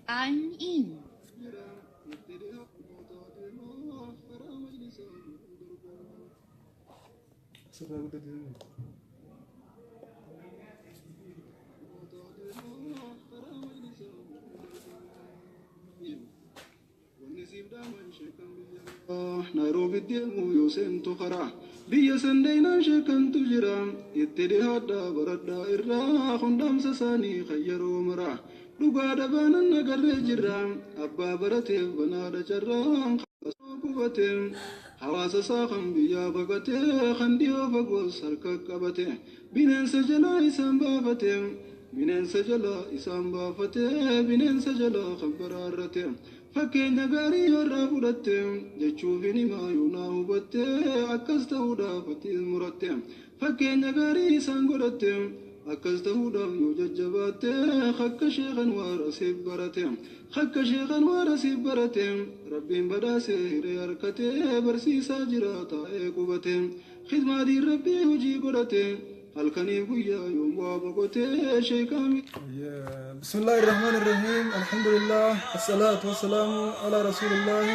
I'm in. Asirraa guddate. Naayiroobi deemuu yoo seentu karaa biyya sandeynaan sheekantu jira itti dhihaadhaa baradhaa irraa hundaamsa isaanii kan yeroo maraa dhugaa dhabaanan agarree jirra abbaa barateef banaadha carraan qubate hawaasa isaa kan biyyaa baqate kan dhiyoo fagoos harka qabate bineensa jalaa isaan baafate bineensa jalaa isaan baafate bineensa jalaa kan baraarrate fakkeenya gaarii irraa fudhatte jechuuf hin himaa yoo naa hubatte akkas ta'uudhaaf ati muratte fakkeenya gaarii isaan godhatte akkas ta'uudhaaf yoo jajjabaatte akka sheekan waara siif barate akka sheekan waara siif barate rabbiin badhaasee hiree harkate barsiisaa jira taa'ee qubate khidmaadii rabbii hojii godhate halkaniif guyyaa yoom waa boqotee sheekaa بسم الله الرحمن الرحيم، الحمد لله، الصلاة والسلام على رسول الله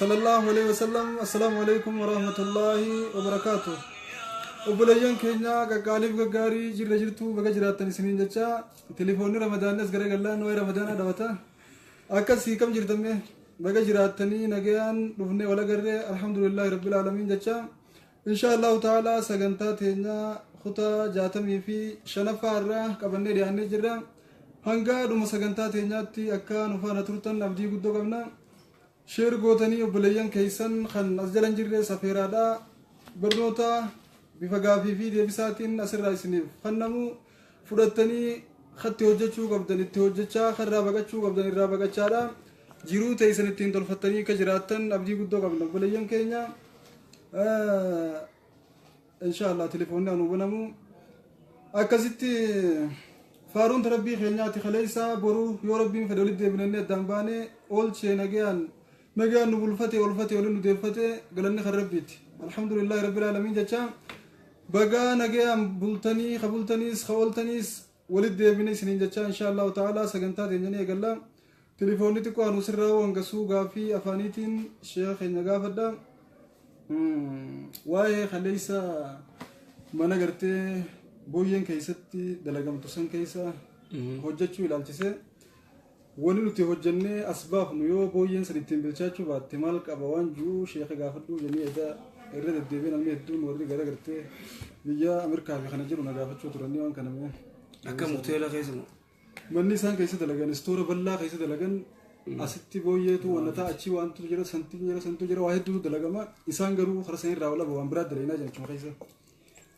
صلى الله عليه وسلم. السلام عليكم ورحمة الله وبركاته. Obboleeyyan keenya qaqqaaliif gaggaarii, jirra jirtu? Baga jiraattan isiniin jecha. Telefoonni Ramadaanis gara gallaan waa'ee Ramadaanaa dhabata. Akkasii kam jirtamme? Baga jiraattanii, nagayaan dhufnee wal agarree, alhamdulillahi rabbil aalamiin jecha. Insha Allahu ta'ala sagantaa teenya kutaa 65ffaa irraa qabannee dhiyaannee jirra. Hanga dhuma sagantaa teenyaatti akka nu faana turtan abdii guddoo qabna. Share gootanii obboleeyyan keessan kan as jalan jirre safeeraadha. Barnoota bifa gaafii fi deebisaatiin asirraa isiniif kennamu fudhattanii katti hojjechuu qabdan itti hojjechaa, karraa baqachuu qabdan irraa baqachaadha. Jiruu teessan ittiin tolfattanii akka jiraattan abdii guddoo qabna, obboleeyyan keenya. Insha Allah telefoonni anu banamu. Akkasitti faaruun rabbii keenyaati. Kaleessaa boruu yoo rabbiin fedhe walitti deebinannee addaan baane oolchee, nagayaan nagayaan nu bulfate, oolfate, waliin nu deeffate, galanni kan rabbiiti. Alhamdulillahi rabbil aalamiin jecha. Bagaa nagayaan bultanii, ka bultaniis ka ooltaniis walitti deebine isiniin jecha. Insha Allahu ta'ala sagantaa teenya ni eegalla. Telefoonni xiqqoo anu sirraa wangasuu gaafii afaaniitiin sheeka keenya gaafadha. Waa'ee kaleessa mana gartee booyyeen keessatti dalagamtu san keessa hojjechuu ilaalchisee, wanni nuti hojjennee as baafnu yoo booyyeen san ittiin bilchaachuu baatte maal qaba waan jiru sheeka gaafadhuu jennee edaa irra deddeebi'ee namni hedduun warri gara gartee biyya Ameerikaa fi kana jiru na gaafachuu turanii waan kana mee. Akkam, hoteela keessa moo? Manni isaan keessa dalagan istoora bal'aa keessa dalagan. Asitti booyyeetu wanna ta'a, achi waantu jira, santu jira, santu jira, waa hedduutu dalagama. Isaan garuu karaa san irraa walaba waan biraa dalaginaa jira achuma keessa.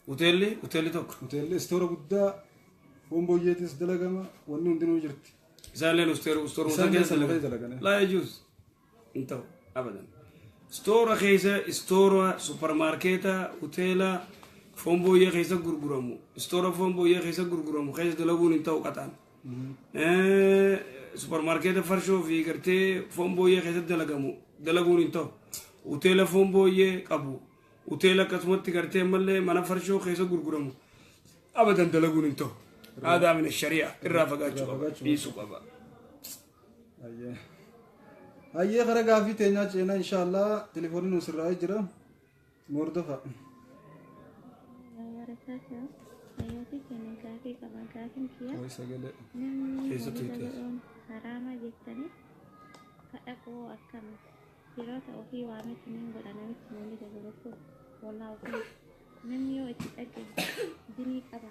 Hoteelli tokko. Hoteelli istoora guddaa foon booyyeetis dalagama, wanni hundinuu jirti. Isaalleen istoora Isaan keessa keessa dalagan. dalagan. لا يجوز، hin ta'u abadan. Istoora keessa, istoora supermarkeeta, hoteela foon booyyee keessa gurguramu, istoora foon booyyee keessa gurguramu keessa dalaguun hin ta'u qaxaan. Supermarkeeta farshoo fi gartee foon booyyee keessatti dalagamu dalaguun hin ta'u. Hoteela foon booyyee qabu, hoteela akkasumatti gartee ammallee mana farshoo keessa gurguramu abadan dalaguun hin ta'u. هذا من الشريعة, irraa fagaachuu qaba, dhiisuu qaba. Ayyee. Ayyee, kara gaafii teenyaa ceenaa. Inshaallah telefoonni nu sirraa'ee jira. Nu hordofa. Barakatuh. Hayyooti keenya, gaafii qaba. Gaafiin kiyya Wayi sagalee. namni Keessattuu walitti itti. godhuun haraama jettanii kadhaquu akkami? Firoota ofii waametti nin godha namichi mawlida godhu kun walaa ofii namni yoo itti dhaqe dinii qaba.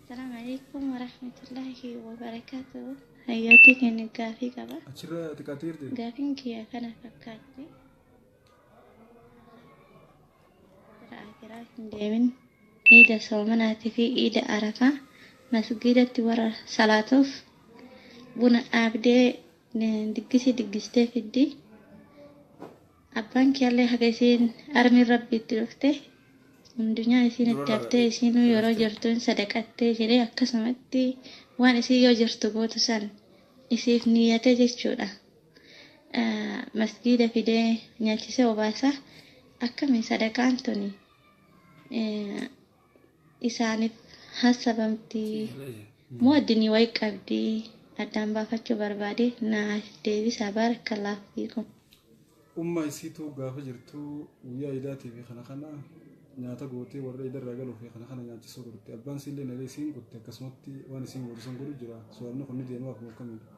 Asalaamu alaikum warahmatullaahi wabarakaatuh. Hayyooti keenya, gaafii qaba. Achirra xiqqaatee jirti. Gaafiin kiyya kana fakkaatti. Gara akiraa hin deemin, iida soomanaatii fi iida arafaa masgiidatti warra salaatuuf buna dhaabdee diggisii diggistee fiddi. Abbaan kiyyaallee haga isiin armiin rabbiitti dhufte addunyaa isiin itti haftee isiinuu yeroo jirtuun sadaqattee jedhee akkasumatti waan isii yoo jirtu gootu san isiif niyyate jechuudha. Masgiida fidee nyaachisee obaasa. Akkami sadaqaan tuni isaaniif hasabamti moo addinii wayi qabdi? Addaan baafachuu barbaade naaf deebisaa baarakallaahu fiikum. Umma isiitu gaafa jirtu guyyaa iidaatii fi kana kana nyaata gootee warra iidarraa galuu fi kana kana nyaachisuu turte. Abbaan isiillee nalee isiin kutte akkasumatti waan isiin gootu san godhu jira. Soomni kun ni deemaaf moo akkamiidha?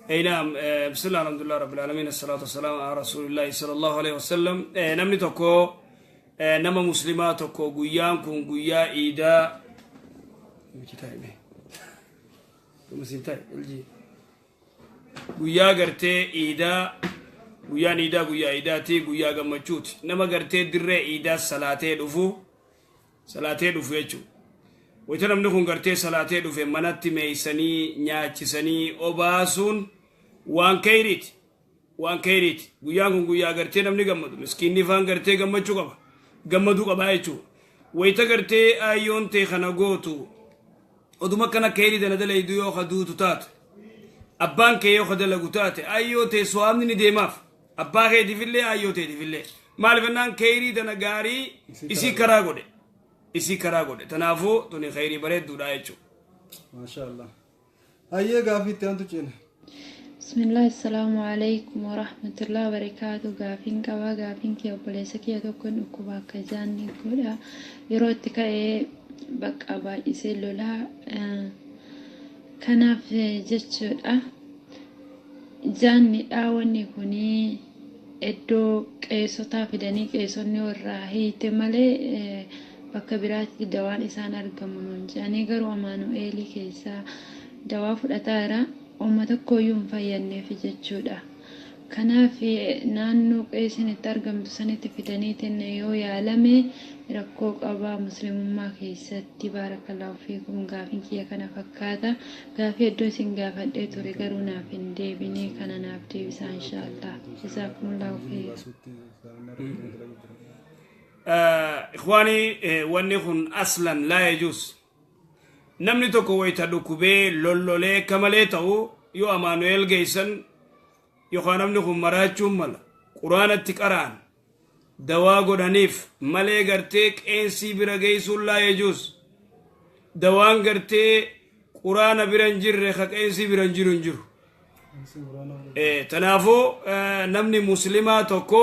اي نعم، بسم الله، الحمد لله رب العالمين، الصلاة والسلام على رسول الله صلى الله عليه وسلم. Namni tokko nama muslimaa tokko guyyaan kun guyyaa iidaa miti taa'ime. Muslim taa'e, ilji. Guyyaa gartee iidaa, guyyaan iidaa guyyaa iidaati, guyyaa gammachuuti. Nama gartee dirree iidaa salaatee dhufu jechuudha. Wayita namni kun gartee salaatee dhufe manatti meeysanii nyaachisanii obaasuun waan kayriiti. Waan kayriiti. Guyyaan kun guyyaa gartee namni gammadu. Miskiinni faan gartee gammachuu qaba. Gammaduu qabaa jechuudha. Wayita gartee ayyoon ta'e kana gootu oduma kana kayrii dana dalaydu yoo kaduutu taate, abbaan kee yoo dalagu taate, ayyoo ta'e so'aamni ni deemaaf. Abbaa keetiifillee ayyoo ta'eetiifillee. Maaliif jennaan kayrii dana gaarii isii karaa godhe. Isii karaa godhe. Tanaafuu tuni kayrii bareedduudha jechuudha. Maasha Allah. Hayyee, gaafii itti aantu ceena. Bismillah, assalaamu alaikum warahmatullahi wabarakaatu. Gaafiin qabaa, gaafiin kee obboleessa kiyya tokkoon dhukkuba akka jaanni godha. Yeroo itti ka'ee bakka baay'isee lolaa. Kanaaf jechuudha. Jaannidha wanni kunii iddoo qeessotaa fidanii qeessonni warraa hiite malee bakka biraatti dawaan isaan argamu nuun jedhanii, garuu Amaanu'eelii keessaa dawaa fudhataa jira. Uummata tokkoyyuu hin fayyadneef jechuudha. Kanaaf naannoo qeesiin itti argamtu sanitti fidaniitiin yoo yaalame rakkoo qabaa muslimummaa keessatti? Baarakallahu fiikum, gaafiin kiyya kana fakkaata. Gaafii hedduu isin gaafadhee ture garuu naaf hin deebine, kana naaf deebisaa inshaallah. Jazaakumullahu khayr. Ikhwaanii, wanni kun aslan laa yajuus. Namni tokko wayita dhukkubee lollolee akka malee ta'u yoo Amaanu'eel geessan yookaan namni kun maraachuun mala, quraanatti qara'an dawaa godhaniif malee gartee qeensii bira geessuun laa yajuus. Dawaan gartee quraana bira hin jirre ka qeensii bira hin jiru hin jiru. Tanaafuu namni muslimaa tokko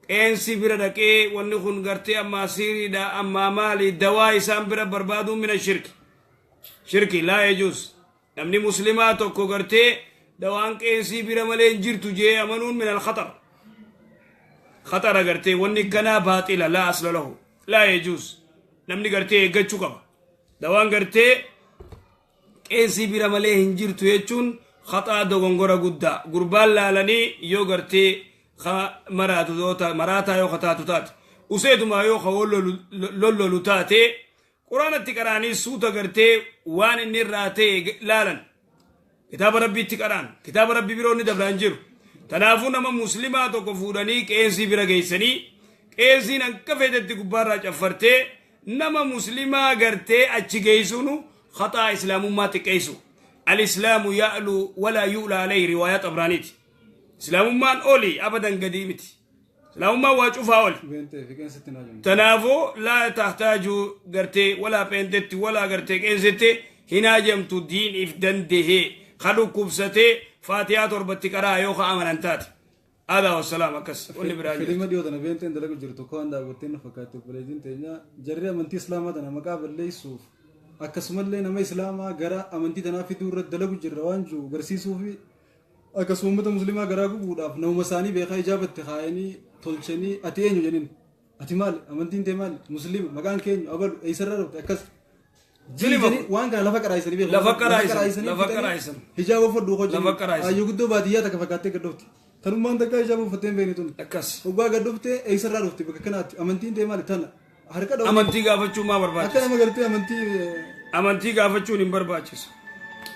qeensi bira dhaqee wanni kun gartee ammaa siiriidha ammaa maali dawaa isaan bira barbaaduun mina shirki. Shirki, laa yajuus. Namni muslimaa tokko gartee dawaan qeensii bira malee hin jirtu jee amanuun min alkhatar. Khatara gartee wanni kanaa baaxila, laa asla lahu, laa yajuus. Namni gartee eeggachuu qaba. Dawaan gartee qeensii bira malee hin jirtu jechuun khaxaa, dogongora guddaa. Gurbaan laalanii yoo gartee maraatu maraataa yoo kataatu taate, useetumaa yoo ka lollolu taate, quraanatti qaraanii suuta gartee waan inni irraa ta'e laalan, kitaaba rabbiitti qaraan, kitaaba rabbii biroo inni dabraan jiru. Tanaafuu nama muslimaa tokko fuudhanii qeensii bira geessanii qeensiin akka feetetti gubbaarraa caffartee nama muslimaa gartee achi geessuunu khaxaa, islaamummaa xiqqeessu. Alislaamu ya'lu walaa yu'la alayhi, riwaayaa Xabraaniiti. Islaamummaan oli, abadan gadii miti. Islaamummaan waa cufaa oli. Tanaafuu laa tahtaaju gartee walaa peentetti walaa gartee qeensetti hin hajamtu. Diin if dandahee ka dhukkubsatee faatiyaa torbatti qaraa yoo ka amanan taate. Aadaa wassalaam, akkas wanni biraa jiru. Filima dhiyoo tana beenteen dalagu jirtu tokko waan daawwatteen nu fakkaatti. Obboleettiin teenya jarri amantii islaamaa tana maqaa balleessuuf akkasumallee nama islaamaa gara amantii tanaa fiduu irratti dalagu jirra waan jiru agarsiisuu fi akkasuma uummata muslimaa garaa gubuudhaaf namuma isaanii beekaa ijaabatte kaayanii tolchanii, ati eenyu jedhin, ati maali, amantiin tee maali, musliima, maqaan keenyu abalu, eessarraa dhufte, akkas jedhanii waan kana lafa qaraayisanii beeku. Lafa qaraayisan, lafa qaraayisan. Hijaaba uffadhu hojii. Lafa qaraayisan. Ayyuu guddoo baadiyyaa takka fakkaattee gad dhufti. Tanummaan takka hijaaba uffattee hin beekne tun. Akkas. Hoggaa gad dhufte, eessarraa dhufte, bakka kanaatti amantiin tee maali, tana harka dhawte. Amantii gaafachuu maa Akka barbaachisa? nama gartee amantii Amantii gaafachuun hin barbaachisu.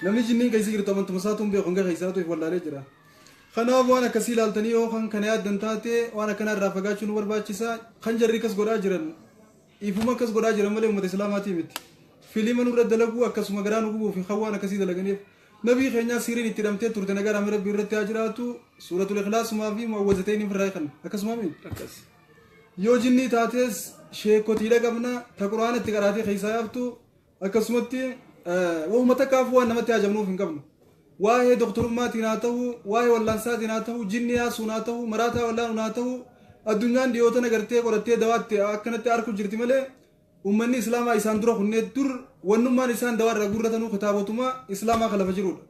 Namni jinniin keessa jirtu amantuma isaatu hin beeku, hanga keessaatu if wallaalee jira. Kanaaf waan akkasii ilaaltanii yoo kan kana yaaddan taate waan akkanaa irraa fagaachuu nu barbaachisa. Kan jarri akkas godhaa jiran ifuma akkas godhaa jiran malee uummata islaamaatii miti. Filima nurra dalaguu akkasuma garaa nu gubuu fi kan waan akkasii dalaganiif. Nabii keenyaa siiriin itti hidhamtee turte, nagaa rahmi rabbii irratti haa jiraatu, suuratul ikhlaasumaa fi muawwazateen irraa kan akkasuma miti. Akkas. Yoo jinnii taates sheekotiidha qabna ta quraana itti qaraatee keessaa yaaftu akkasumatti. Wahuma takkaafuu waan namatti haajamnuuf hin qabnu. Waa'ee doktorummaatiin haa ta'u, waa'ee wallaansaatiin haa ta'u, jinni yaasuun haa ta'u, maraataa wallaanuun haa ta'u, addunyaan dhiyoota agartee qorattee dawaatti akkanatti arku jirti malee ummanni islaamaa isaan dura kunnee dur wannummaan isaan dawaa irraa guurratanuu kitaabotuma islaamaa kan lafa jirudha.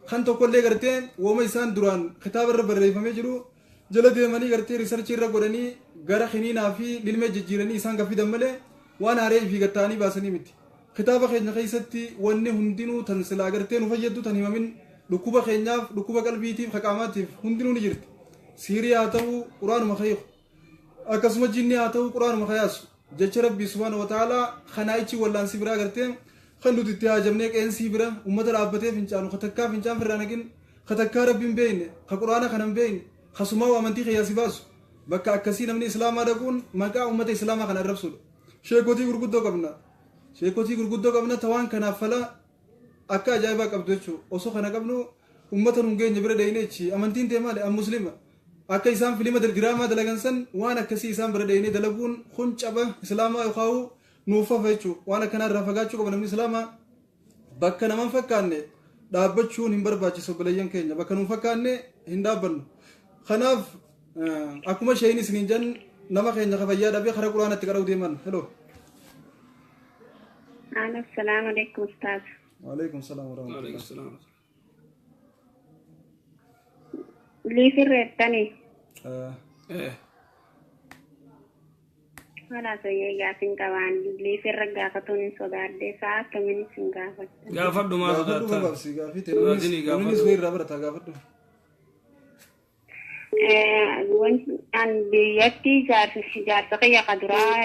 Kan tokkollee gartee wooma isaan duraan kitaaba irra barreeffamee jiru jala deemanii gartee research irra godhanii gara kiniinaa fi lilmee jijjiiranii isaan gaffidan malee waan haaree fi gatta'anii baasanii miti. Kitaaba keenya keessatti wanni hundinuu tan silaa gartee nu fayyaddu tan himamin dhukkuba keenyaaf, dhukkuba qalbiitiif, haqaamaatiif hundinuu ni jirti. Siirii haa ta'u quraanuma kayiku. Akkasuma jinni haa ta'u quraanuma kayaasu. Jecha Rabbii subhaanahu wa ta'aalaa kanaa ichi wallaansi biraa gartee kan nuti itti haajamnee qeensii bira uummata dhaabbatee fincaanu ka takkaa fincaan firraa naqin, ka takkaa Rabbi hin beekne, ka quraana kana hin beekne, kasumaa amantii kiyyaa si baasu. Bakka akkasii namni islaamaa dhaquun maqaa uummata islaamaa kana arrabsuudha. Sheekotii gurguddoo qabna. Sheekotii gurguddoo qabna tawaan kanaaf fala akka ajaa'ibaa qabdu jechuudha. Osoo kana qabnu uummata nun geenye bira deeyne jechi amantiin tee maali? An muslima. Akka isaan filima diraamaa dalagan san waan akkasii isaan bira deeyne dalaguun kun caba islaamaa yookaan nuuf fafa jechuudha. Waan akkanaa irraa fagaachuu qaba namni islaamaa. Bakka naman fakkaanne dhaabbachuun hin barbaachisu obboleeyyan keenya. Bakka nuun fakkaanne hin dhaabbannu. Kanaaf akkuma isheen isiniin jan nama keenya ka fayyaa dhabee karaa quraanatti qara'uu deeman. Hello. Assalaamu alaikum ustaaz. Waalaikum salaam wa rahmatullah. Waalaikum salaam. Liifirreettanii Eh, haala gaafin qabaan liifirra gaafatuun hin sodaadde sa'a akkamiin isin gaafadha. Gaafadhu maa Gaafadhu sodaattaa? gabaabsi gaafii ta'e Sodaatini namnis gaafadhu. wayii irraa barata gaafadhu. An biyyatti jaarsa kiyya ka duraa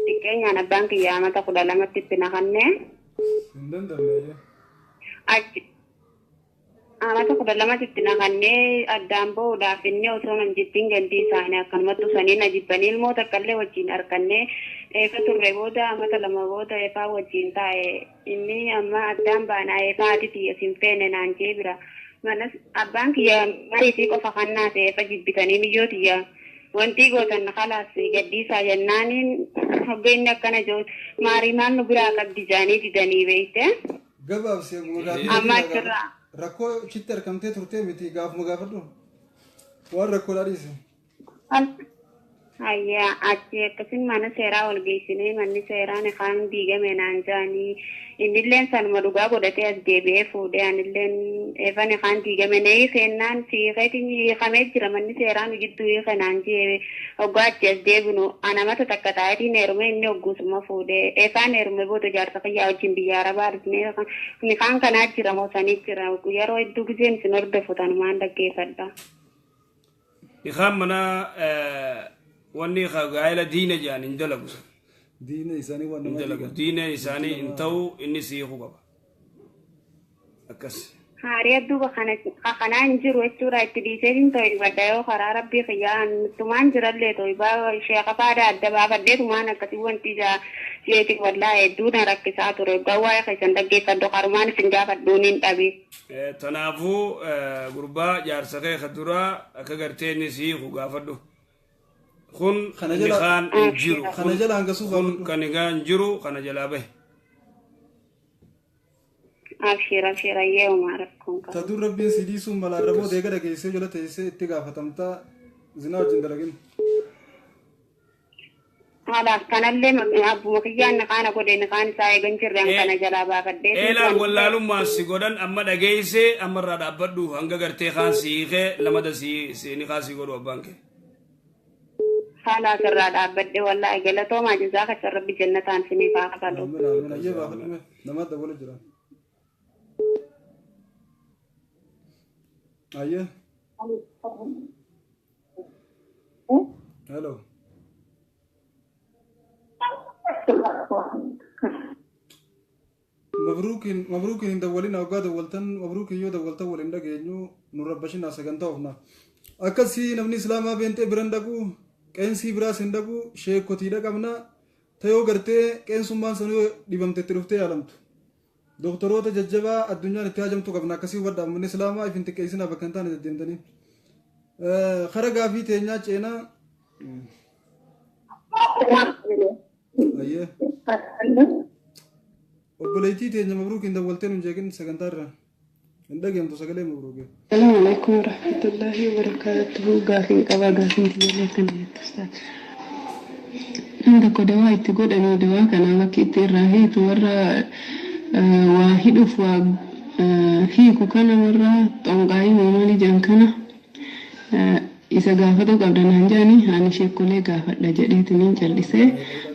xiqqeenyaan abbaan kiyya amata 12tti itti naqanne. Hin dandamne. Achi amata 12tti itti naqannee addaan bahuudhaaf inni osoo nan jibbiin gandii isaanii akkanumatti usanii na jibbanii ilmoo takka illee wajjin harkannee eefa turre booda amata 2 booda eefaa wajjin taa'e inni amma addaan baanaa eefaa ati tiyya sin feene naan jee bira manas abbaan kiyya mariitii qofa kan naa ta'e eefa jibbitanii miyyoo tiyya wanti gootan kalaas gaddiisaa jennaaniin hogga inni akkana jiru maarii maal nu biraa qabdi jaanii didanii beeyte. Gabaabsi eeguma gaafii Amma ta'e achirraa. Rakkoo chitti argamtee turtee miti gaafuma gaafadhu. Waan rakkoodhaa dhiise. Ayyaa achi akkasin mana seeraa ol geessinee manni seeraa nikaan diigame naan jaanii innilleen sanuma dhugaa godhatee as deebi'ee fuudhee anilleen eefa nikaan diigame nee seennaan siiqeetiin hiikamee jira manni seeraa nu jidduu hiike naan jee hoggaa achi as deebinu anamata takka taa'eetiin heerume inni hogguusuma fuudhee eefaan heerume booda jaarsa kiyyaa wajjin biyya arabaa dhufnee nikaan kanaa jira moo sanii jira yeroo hedduu gizeen isin hordofu tanumaan dhaggeeffadha. Nikaan mana wanni gaa'ela diina jedhan hin dalagu. Diina isaanii waan Hin nama dalagu. diigan. Diina isaanii hin ta'u inni siiquu qaba. Akkas. Haarii duuba kana kanaa hin jiru jechuudha itti dhiisee to'ibadha yoo karaa rabbii kiyyaa tumaan jirallee to'ibaa sheeka faada adda baafadhee tumaan akkasii wanti ijaa jeeti wallaa hedduu na rakkisaa ture gawwaa keessan dhaggeeffadhu karumaan isin gaafadhuun hin dhabe. Tanaafuu gurbaa jaarsa kee ka duraa akka gartee inni siiqu gaafadhu. Kun Kana jala- nikaan hin jiru. Kana jala hanga suuf Kun gaafadhu. kan nikaan hin jiru kana jalaa bahe. Abshir abshir ayyee homaa rakkoon qabu. Ta dur rabbiin si dhiisuun mala irra booda eega dhageessee jala teessee itti gaafatamtaa zinaa wajjin dalagin. Haalaaf kanallee abbuma kiyyaan nikaana godhe nikaan isaa eegan jirre an kana jalaa baafadhee. Eelaan wallaalummaan si godhan amma dhageessee amma irraa dhaabbadhu hanga gartee kaan siiqee lamada si nikaan si godhu abbaan kee. Haalaaf irraa dhaabbadhe wallaahi galatoomaa jazaa keessa rabbi jannataan siniif haa kafalu. Amiin amiin ayyee baafadhu nama dabala jira. Ayyee. Hello. Mabruukin mabruukin hin dawwalin hoggaa dawwaltan mabruukin yoo dawwaltan waliin dhageenyu nu rabbashinaa sagantaa ofna. Akkasii namni islaamaa beentee biran dhaqu qeensii biraas hin dhaqu sheekotiidha qabna tayoo gartee qeensummaan sanuu dhibamte itti dhuftee yaalamtu. Doktoroota jajjabaa addunyaan itti hajamtu qabna akkasii hubadhaa namni islaamaa ifin xiqqeessinaa bakka hin taane deddeemtanii. Kara gaafii teenyaa ceenaa. Ayyee. Obboleettii teenya Mabruukiin dawwaltee nun jeeqin sagantaa irraa. Hin dhageemtu sagalee Mabruukii. Assalamu alaikum warahmatullahi wabarakatuhu. Gaafiin qabaa, gaafiin tiyyalee kana jettu ustaaz. Namni tokko dawaa itti godhanii, dawaa kana bakki itti irraa hiitu warra waa hidhuuf waa hiiku kana, warra xonqaayii maali jedhan kana isa gaafatuu qabda naan jedhanii, ani sheekkolee gaafadha jedheetiniin callisee.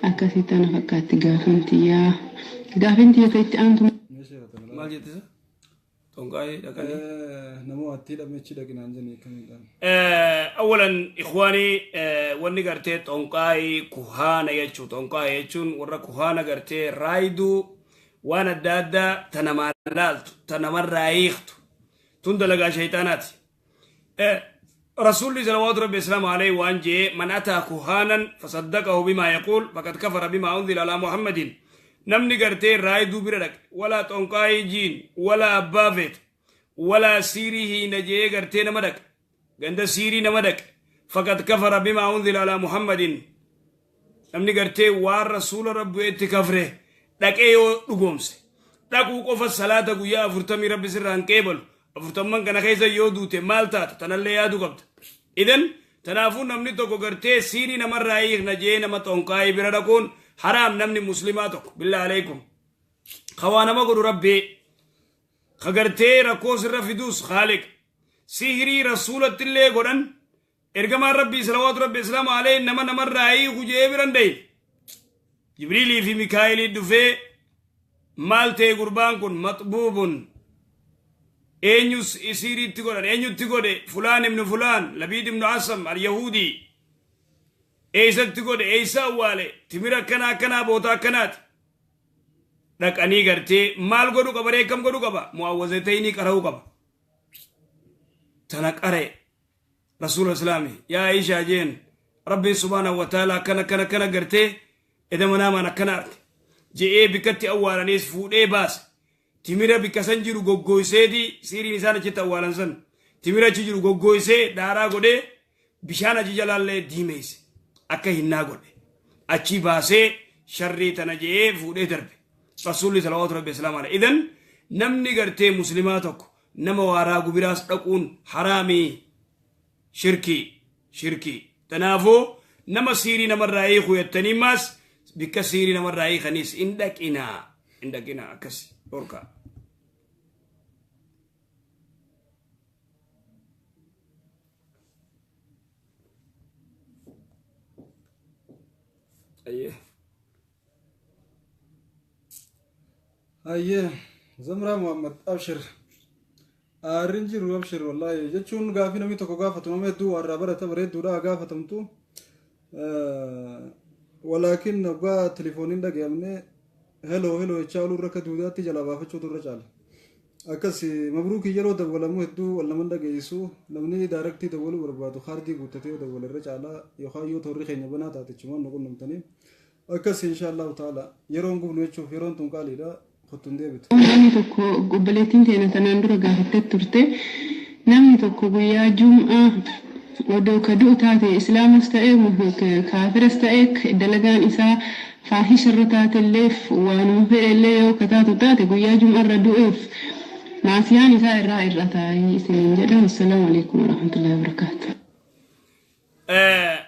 Akkasitti ana fakkaatti gaafiin tiyyaa. Gaafiin tiyya itti aantu. Maal jettisa? Xonqaayii dhaqanii. Namoo atti hidhamee achi dhaqinaan jennee akkamiidhaan. Awalan ikhwaanii, wanni gartee xonqaayii kuhaana jechuu, xonqaayii jechuun warra kuhaana gartee raayiduu waan adda addaa ta namaa laaltu, ta namarraa hiiktu, tun dalagaa shayxaanaati. Rasuulli salawaatu rabbi islaamu alayhi waan jee: "Man ataa kuhaanan fasaddaqahu bimaa yaquul faqad kafara bimaa unzila alaa Muhammadin." Namni gartee raayiduu bira dhaqe, walaa xonqaayii jiin, walaa abbaa feete, walaa siirii hiina jee gartee nama dhaqe, ganda siirii nama dhaqe, faqad kafara bimaa unzila alaa Muhammadin. Namni gartee waan rasuula rabbiitti kafre dhaqee yoo dhugoomse, dhaquu qofa, salaata guyyaa 40 rabbi sirraa hin qeebalu. 40n kana keessa yoo duute maal taata? Tanallee yaaduu qabda. Idan tanaafuu namni tokko gartee siirii namarraa hiikna jee nama xonqaayii bira dhaquun haraam. Namni muslimaa tokko, billaa aleekum, kawaa nama godhu rabbii, ka gartee rakkoo sirra fiduus Khaaliq. Sihirii rasuulattillee godhan, ergamaan rabbii salawaatu rabbi islaamu alayhi nama namarraa hiiku jee biran dhayin. Jibriilii fi Mikaa'ilii dhufee, "Maal ta'e gurbaan kun?" Maxbuubun eenyus isiiriitti godhan, eenyutti godhe? Fulaan ibnu fulaan, Labiid ibnu Asam al-Yahudii. Eessatti godhe? Eessa awwaale? Timira akkanaa akkanaa, boota akkanaati. Dhaqanii gartee maal godhu qaba ree? Akkam godhu qaba? Mu'awwazatayni qara'uu qaba. Tana qara'e rasuula islaami. "Yaa Aishaa," jeen, "Rabbiin subhaanahu wa ta'ala akkana akkana akkana gartee eda manaamaan akkana arge," je'ee bikkatti awwaalaniis fuudhee baase. Timira bikka san jiru goggooyseeti, siiriin isaan achitti awwaalan san, timira achi jiru goggooysee daaraa godhee, bishaan achi jalaallee diimeeyse, akka hinnaa godhe. Achi baasee sharrii tana je'ee fuudhee darbe rasuulli salawaatu rabbi islaam alayhi. Idan namni gartee muslimaa tokko nama waaraa gubiraas dhaquun haraamii, shirkii, shirkii. Tanaafuu nama siirii namarraa hiiku jettanii maas bikka siirii namarraa hiikaniis hin dhaqinaa, hin dhaqinaa, akkas dhorkaa. Ayyee. Hayyee, Zamraa Muhammad, abshir. Aarrin jiru, abshir. Wallaahi jechuun gaafii namni tokko gaafatu nama hedduu warraa barata, bareedduudha gaafatamtu. Walaakin waggaa telefooniin dhagayamne hello hello jechaa ooluu akka duudaatti jalaa baafachuutu irra caala. Akkas Mabruukii yeroo dawwalamu hedduu wal naman dhageessu. Namni direct dawwaluu barbaadu kaardii guuttatee yoo dawwale irra caala, yookaan yoo toorri keenya banaa taate chimaan nu qunnamtanii. Akkas insha Allahu ta'ala yeroon gubnu jechuuf, yeroon tun qaaliidha, kottuun deebitu. Namni tokko, obboleettiin teena tanaan dura gaafattee turte, namni tokko guyyaa jum'aa odoo ka du'u taate, islaamas ta'e kaafiras ta'e, dalagaan isaa faahisha irra taatellee, waanuma fedhellee yoo ka taatu taate, guyyaa jum'arra du'eef maasiyaan isaa irraa irrataa isiniin jedha. Assalaamu alaikum warahmatullahi wabarakaatu.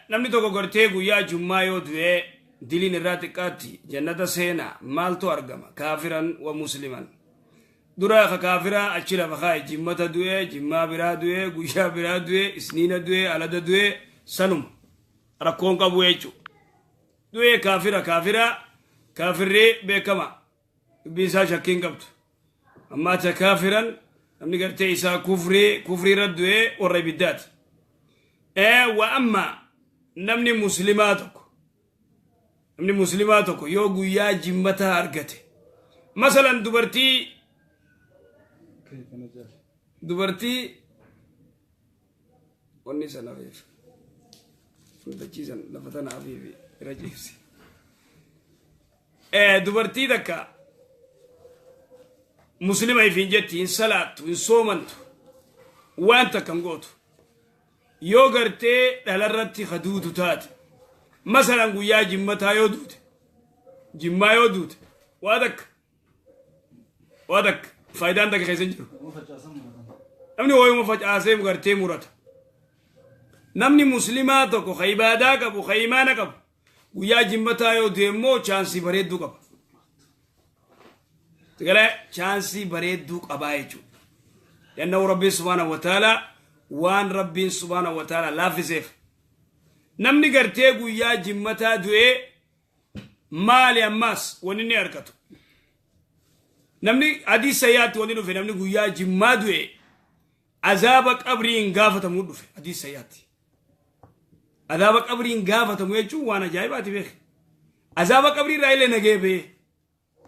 Namni tokko gartee guyyaa jummaa yoo du'ee diliin irraa xiqqaatti, jannata seenaa, maaltu argama? Kaafiran wa musliman dura ka kaafiraa achi lafa kaa'e. Jimmata du'ee, jimmaa biraa du'ee, guyyaa biraa du'ee, isniina du'ee, alada du'ee, sanuma rakkoon qabu jechuu. Du'ee kaafira, kaafira, kaafirree beekama, dubbiin isaa shakkiin qabdu. Ammaata kaafiran, namni gartee isaa kufrii kufrii irra du'ee warra ibiddaati. Wa amma namni muslimaa tokko, namni muslimaa tokko yoo guyyaa jimmataa argate, masalan dubartii dubartii wanni sana afiif dachiisan lafa tana afiif irra ciibsi, dubartii takka muslima ifiin jetti, hin salaattu, hin soomantu, waan takka hin gootu, yoo gartee dhalarratti ka duutu taate, masalan guyyaa jimmataa yoo duute, jimmaa yoo duute, waa takka Waa takka faayidaan takka keessa hin jiru. Namni wayuma facaasee gartee murata. Namni muslimaa tokko ka ibaadaa qabu, ka imaana qabu, guyyaa jimmataa yoo du'e immoo chaansii bareedduu qaba. Galee chaansii bareedduu qabaa jechuudha. Yannahu Rabbiin subhaanahu wa ta'ala waan Rabbiin subhaanahu wa ta'ala laaffiseef. Namni gartee guyyaa jimmataa du'ee maali ammaas wanni inni argatu? Namni hadiis sayyaatti wanni dhufe, namni guyyaa jimmaa du'e azaaba qabrii hin gaafatamuu dhufe hadiis sayyaatti. Azaaba qabrii hin gaafatamu jechuun waan ajaa'ibaati beeki. Azaaba qabrii irraa illee nagee ba'ee,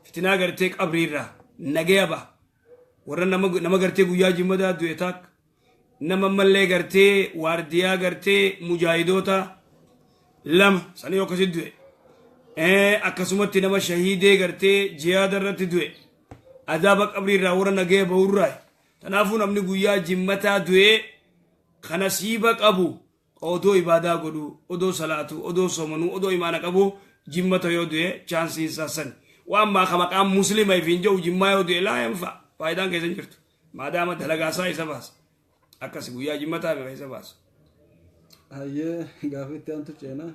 fitinaa gartee qabrii irraa nagee ba'a. Warra nama gartee guyyaa jimmataa du'e takka, nama mallee gartee waardiyaa gartee mujaahidoota lama sanii akkasitti du'e. Akkasumatti nama shahiidee gartee jihaada irratti du'e. Azaaba qabrii irraa warra nagee ba'urraa. Kanaafuu namni guyyaa jimmataa du'ee kana siiba qabu, odoo ibaadaa godhu, odoo salaatu, odoo soomanuu, odoo imaana qabu jimmata yoo du'e chaansiin isaa sani. Waan maa maqaan muslima ifiin jedhu jimmaa yoo du'e laa yanfa, faayidaan keessa hin jirtu. Maadaama dalagaasaa isa baasa. Akkasi guyyaa jimmataa maqaa isa baasa. Hayyee, gaafa itti aantu ceenaa,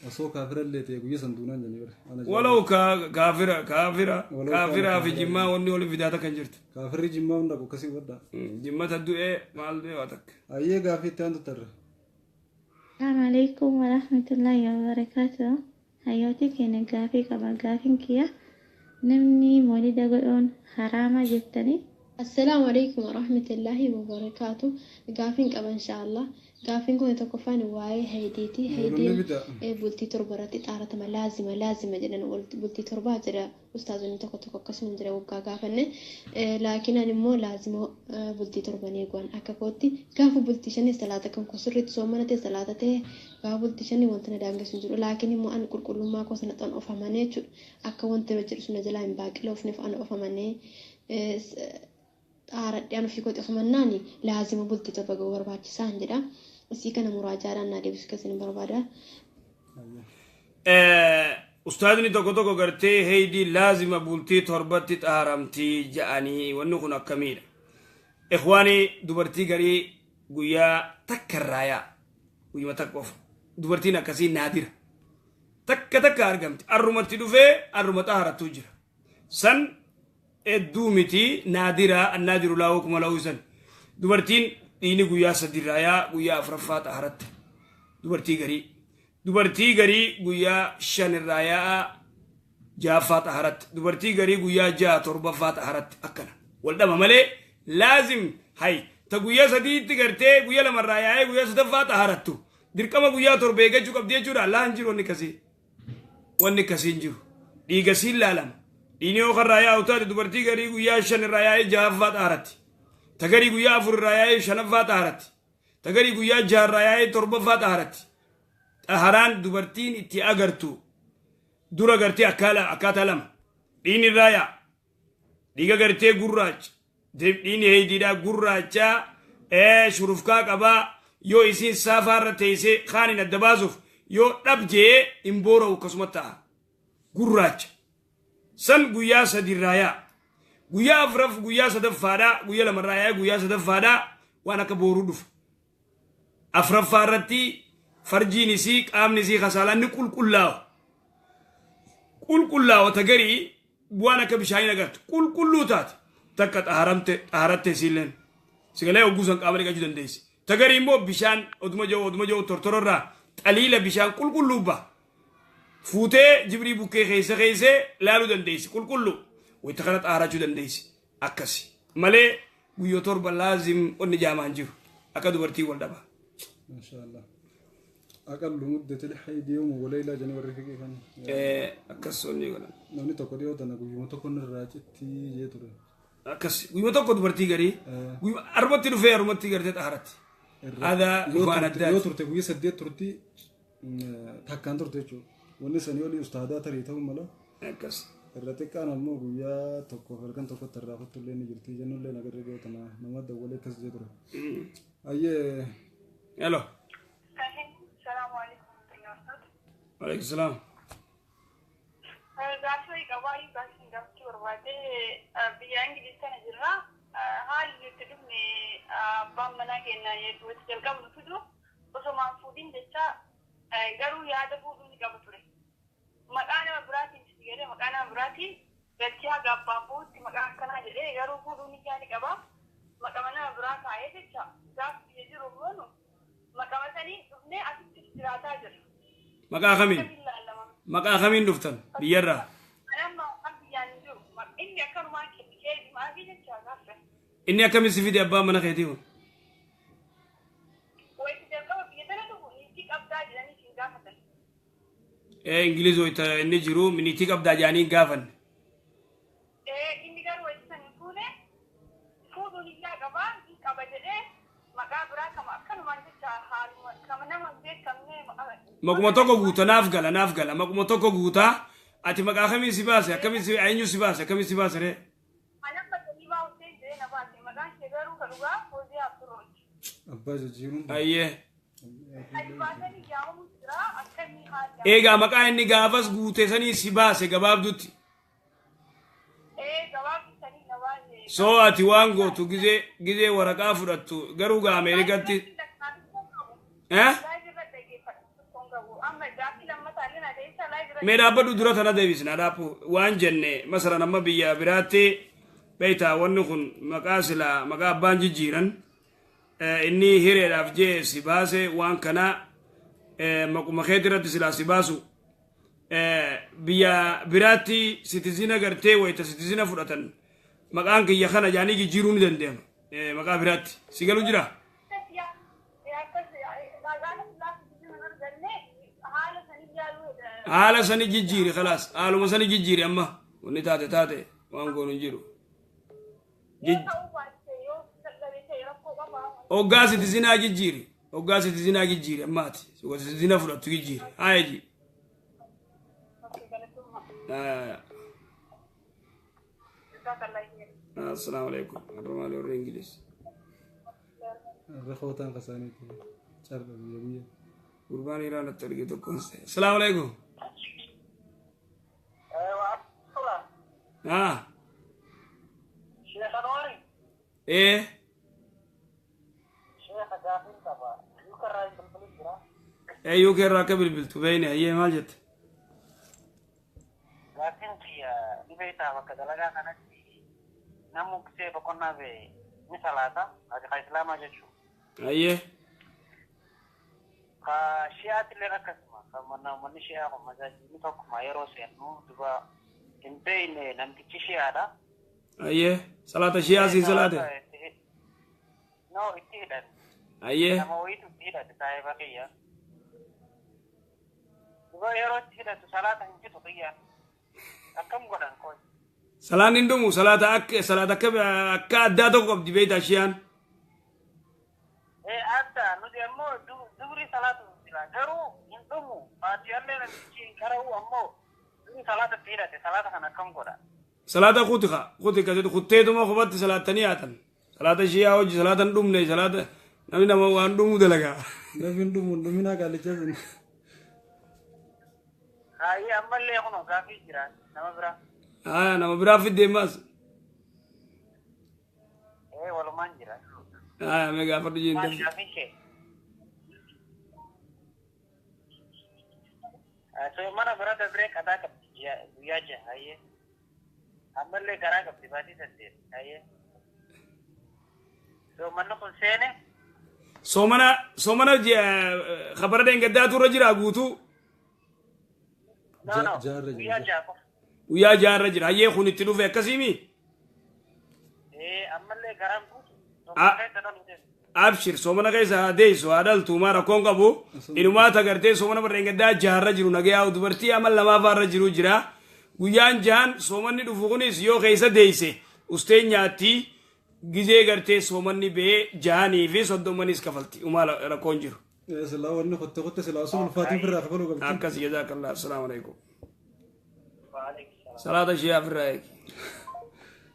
osoo kaafirallee ta'e guyyaa san duunaan jennee bira. Walau kaafira kaafira kaafiraa fi jimmaa wanni waliin fidaa takka hin jirtu. Kaafirri jimmaa hunda akkasii wadda. Jimmata du'ee maal du'ee waa takka. Hayyee, gaafa itti aantu tarre. Assalamu alaikum warahmatullahi wabarakatuh. Hayyooti keenya, gaafii qaba. Gaafiin kiyya, namni moolida godhuun haraama jettanii? Assalaamu alaikum warahmatullahi wabarakaatu. Gaafiin qaba, inshaallah. Gaafiin kun tokkoffaan waa'ee haydiiti. Haydiin bultii 7 irratti xaaratama, laazima laazima jedhan, bultii 7 jedha ustaazonni tokko tokko, akkasuma jira waggaa gaafanne. Laakiin ani immoo laazima bultii 7 eeguun akka kootti gaafa bultii 5 salaata kan koo sirriitti soomana ta'e, salaata ta'e, gaafa bultii 5 wanti na daangessu hin jiru. Laakiin immoo ani qulqullummaa koo sana xan ofamanee jechuudha. Akka wanti hojjedhu sun na jalaa hin baaqilofneef ani ofamanii xaaradhee an ofii kooti ofamannaani laazima bultii 7 ga'uu barbaachisaan jedha. Isii kana muraajaadhaan naa deebisuu keessan barbaada. Ustaazni tokko tokko gartee heydii laazima bultii 7tti xaaramtii ja'anii, wanni kun akkamiidha? Ikhwaanii, dubartii garii guyyaa takka irraa yaa, guyyuma takka qofa. Dubartiin akkasii naadira. Takka takka argamti. Arrumatti dhufee arruma xaarattuu jira. San hedduu miti, naadira, annaadiru laa hukma lahu san. Dubartiin dhiini guyyaa 3 irraa yaa, guyyaa afuraffaa xaaratte. Dubartii garii. Dubartii garii guyyaa 5 irraa yaa'a, ja'affaa xaharatti. Dubartii garii guyyaa 6, torbaffaa xaharatti, akkana. Wal dhaba malee laazim hay ta guyyaa 3tti gartee guyyaa 2rraa yaa'ee guyyaa sadaffaa xaharattu dirqama guyyaa 7 eeggachuu qabdi jechuudha. Laa, hin jiru wanni akkasii. Wanni akkasii hin jiru. Dhiiga siin laalama. Dhiigni yoo karraa yaa'u taate, dubartii garii guyyaa 5 irraa yaa'ee ja'affaa xaharatti. Ta garii guyyaa 4 irraa yaa'ee shanaffaa xaharatti. Ta garii guyyaa 6 irraa yaa'ee torbaffaa xaharatti. Xaharaan dubartiin itti agartu dura gartee akkaataa lama. Dhiigni irraa yaa'a. Dhiiga gartee gurraacha. Dhiigni heeydiidhaa gurraacha shurufkaa qabaa, yoo isiin saafaa irra teessee kaanin adda baasuuf yoo dhab jee hin boora'u, akkasuma ta'a. Gurraacha. San guyyaa 3 irraa yaa'a. Guyyaa afuraf, guyyaa sadaffaadhaa, guyyaa 2rraa yaa'ee guyyaa sadaffaadhaa waan akka booruu dhufa. Afuraffaa irratti farjiin isii, qaamni isii kasaalaan ni qulqullaawa. Qulqullaawa, ta garii waan akka bishaanii agartu qulqulluu taate, takka xaharamte, xaharatte isiilleen. Sigalee hogguu san qaama dhiqachuu dandeessi. Ta garii immoo bishaan oduma jiru oduma jiru tortororraa xaliila bishaan qulqulluu ba'a. Fuutee jibrii bukkee keessa keessee laaluu dandeessi, qulqulluu. Wayita kana xaharachuu dandeessi. Akkasi. Malee guyyoo 7 laazim onni jaamaan jiru. Akka dubartii wal dhaba. Mashaallah. Aqallu muddatil haydi yawma wa layla jedhanii warri fiqee kan. Akkas onni godhan. Namni tokko dhiyoo tana guyyuma tokko irraa cittii jee ture. Akkas guyyuma tokko dubartii garii arumatti dhufee arumatti gartee xaharatti. Aadaa waan addaati. Yoo turte guyyaa 8 turti, takkaan turte jechuudha. Wanni sanii olii ustaadaa tarii ta'uu mala. Akkas. Irra xiqqaan ammoo guyyaa tokkoof halkan tokkotti irraa kuttullee ni jirti jennullee nagarri dhiyoo tana nama dawwalee akkas jee ture. Ayyee. Hello. Salaamu alaikum warahmatullahi wabarakatuh. Alaikum salaam. Gaaffii qabaa gaafii gaafachuu barbaade biyya Ingiliz kana jirra. Haalli nuti dhufne abbaan manaa keenya walitti jalqabnu fidu osoo fuudhin jecha garuu yaada fuudhuu ni qaba ture. Maqaa nama biraatiin si jedhee maqaa nama biraatiin galchee haga abbaan bu'utti maqaa akkanaa jedhee garuu fuudhuu ni yaada qaba. Maqaa nama biraa kaa'ee jecha gaafa biyya jiru immoo maqaa sanii dhufnee asitti jiraataa jira. Maqaa kamiin? Maqaa kamiin dhuftan biyyarraa? Inni akkamiin si fide abbaan mana keetii kun? Ingiliz wayita inni jiru miniitii qabdaa jedhanii hin gaafanne. Inni garuu wayita san hin fuune fuudhuun iyyaa qabaa hin qaba jedhee maqaa biraa kama akkanumaan jecha haaluma kama nama hin beekamne. Maquma tokko guuta naaf gala naaf gala maquma tokko guutaa ati maqaa kamiin si baase akkamiin si eenyu si baase akkamiin si baase ree? Anamma Jaliibaa Hussein jedhee na baase maqaan ishee garuu ka dhugaa Fooziyaa Abdurooti. Abbaa jijjiiruun. Ayyee. Ati baasanii yaamamu jira akkamii haala. Eegaa maqaa inni gaafas guute sanii si baase gabaabdutti. Gabaabni sanii na baase. Soo ati waan gootu gizee gizee waraqaa fudhattu garuu gaa Ameerikaatti. Eh? Mee dhaabbadhu dura tana deebisna dhaabbu waan jenne masalan amma biyya biraatti beektaa wanni kun maqaa silaa maqaa abbaan jijjiiran inni hireedhaaf jee si baase waan kana maquma keetii irratti silaa si baasu biyya biraatti sitizina gartee wayita sitizina fudhatan maqaan kiyya kana jaanii jijjiiruu ni danda'ama maqaa biraatti si galu jira. Haala sani jijjiiri khalaas haaluma sani jijjiiri amma wanni taate taate waan goonu hin jiru. Hoggaa sitizinaa jijjiiri hoggaa sitizinaa jijjiiri ammaati sitizina fudhattu jijjiiri haa ji. Assalaamu alaikum har'a maali warri Ingiliz. Rakootaan kasaaniiti. Carra biyya guyyaa. Gurbaan Iraan natti arge tokkoon se'e. Assalaamu alaikum. Ah. Sheekh Anwaari. Ee. Sheekha gaafiin qaba. Yuukarraa hin bilbilin jira. Ee yuukarraa akka bilbiltu beeyne ayyee maal jette? Gaafiin kiyya dhibee isaa bakka dalagaa kanatti namni gisee boqonnaa ba'e ni salaata. Ati ka islaamaa jechuudha. Ayyee. Ka shi'aatti illee akkasuma. Ka manni shi'aa kun masaajidni tokkuma yeroo seennu duba hin beekne namtichi shi'aadha. Ayyee. Salaata shi'aa siin salaate? No, itti hidhan. Ayyee. Nama wayiitu itti hidhate saahiba kiyya. Duba yeroo itti hidhatu salaata hin jitu kiyya. Akkam godhan qoy. Salaan hin dhumu salaata akka salaata akka akka addaa tokko qabdi beektaa shi'aan. Adda nuti ammoo dubri salaatu jira garuu hin dhumu faatiyaallee namtichi hin qara'u ammoo dubri salaata itti hidhate salaata kana akkam godha. Salaata kutika kutika jedhu kutteetuma kophaatti salaattanii haatan. Salaata shi'aa hojii salaata hin dhumne salaata namni nama waan dhumuu dalagaa. Namni hin dhumu hin dhuminaa qaalichaa sun. Hayyee ammallee kunoo gaafii jira nama biraa. Haa nama biraa fiddee maas. Walumaan jira. Haa mee gaafadhu jeen Maal gaafii kee? So mana bira dabree qadaa qabdi guyyaa jaha hayyee. Ammallee garaa qabdi baatii 8 hayyee. So manni kun seene. Soomana soomana khabara dheengaddaatu irra jira guutuu. No no Jaarra jira. guyyaa jaha qofa. Guyyaa jaarra jira hayyee kun itti dhufe akkasiimi. Ammallee garaan guutu. Ah. Soomana keessa dhaluu deemu. Abshir soomana keessa haa deessu haa dhaltu maa rakkoon qabu inumaa tagartee soomana bara dheengaddaa jaarra jiru nagayaa dubartii ama lamaafaarra jiru jira guyyaan jahan soomanni dhufu kunis yoo keessa deesse ustee nyaatti gizee gartee soomanni ba'ee jahanii fi soddommanis kafalti umaa rakkoon jiru. Silaa wanni kotte kotte silaa osoo ulfaatiin firraa kafaluu qabdi. Akkas jazaakallah assalaamu alaikum. Salaata shi'aa firraa eegi.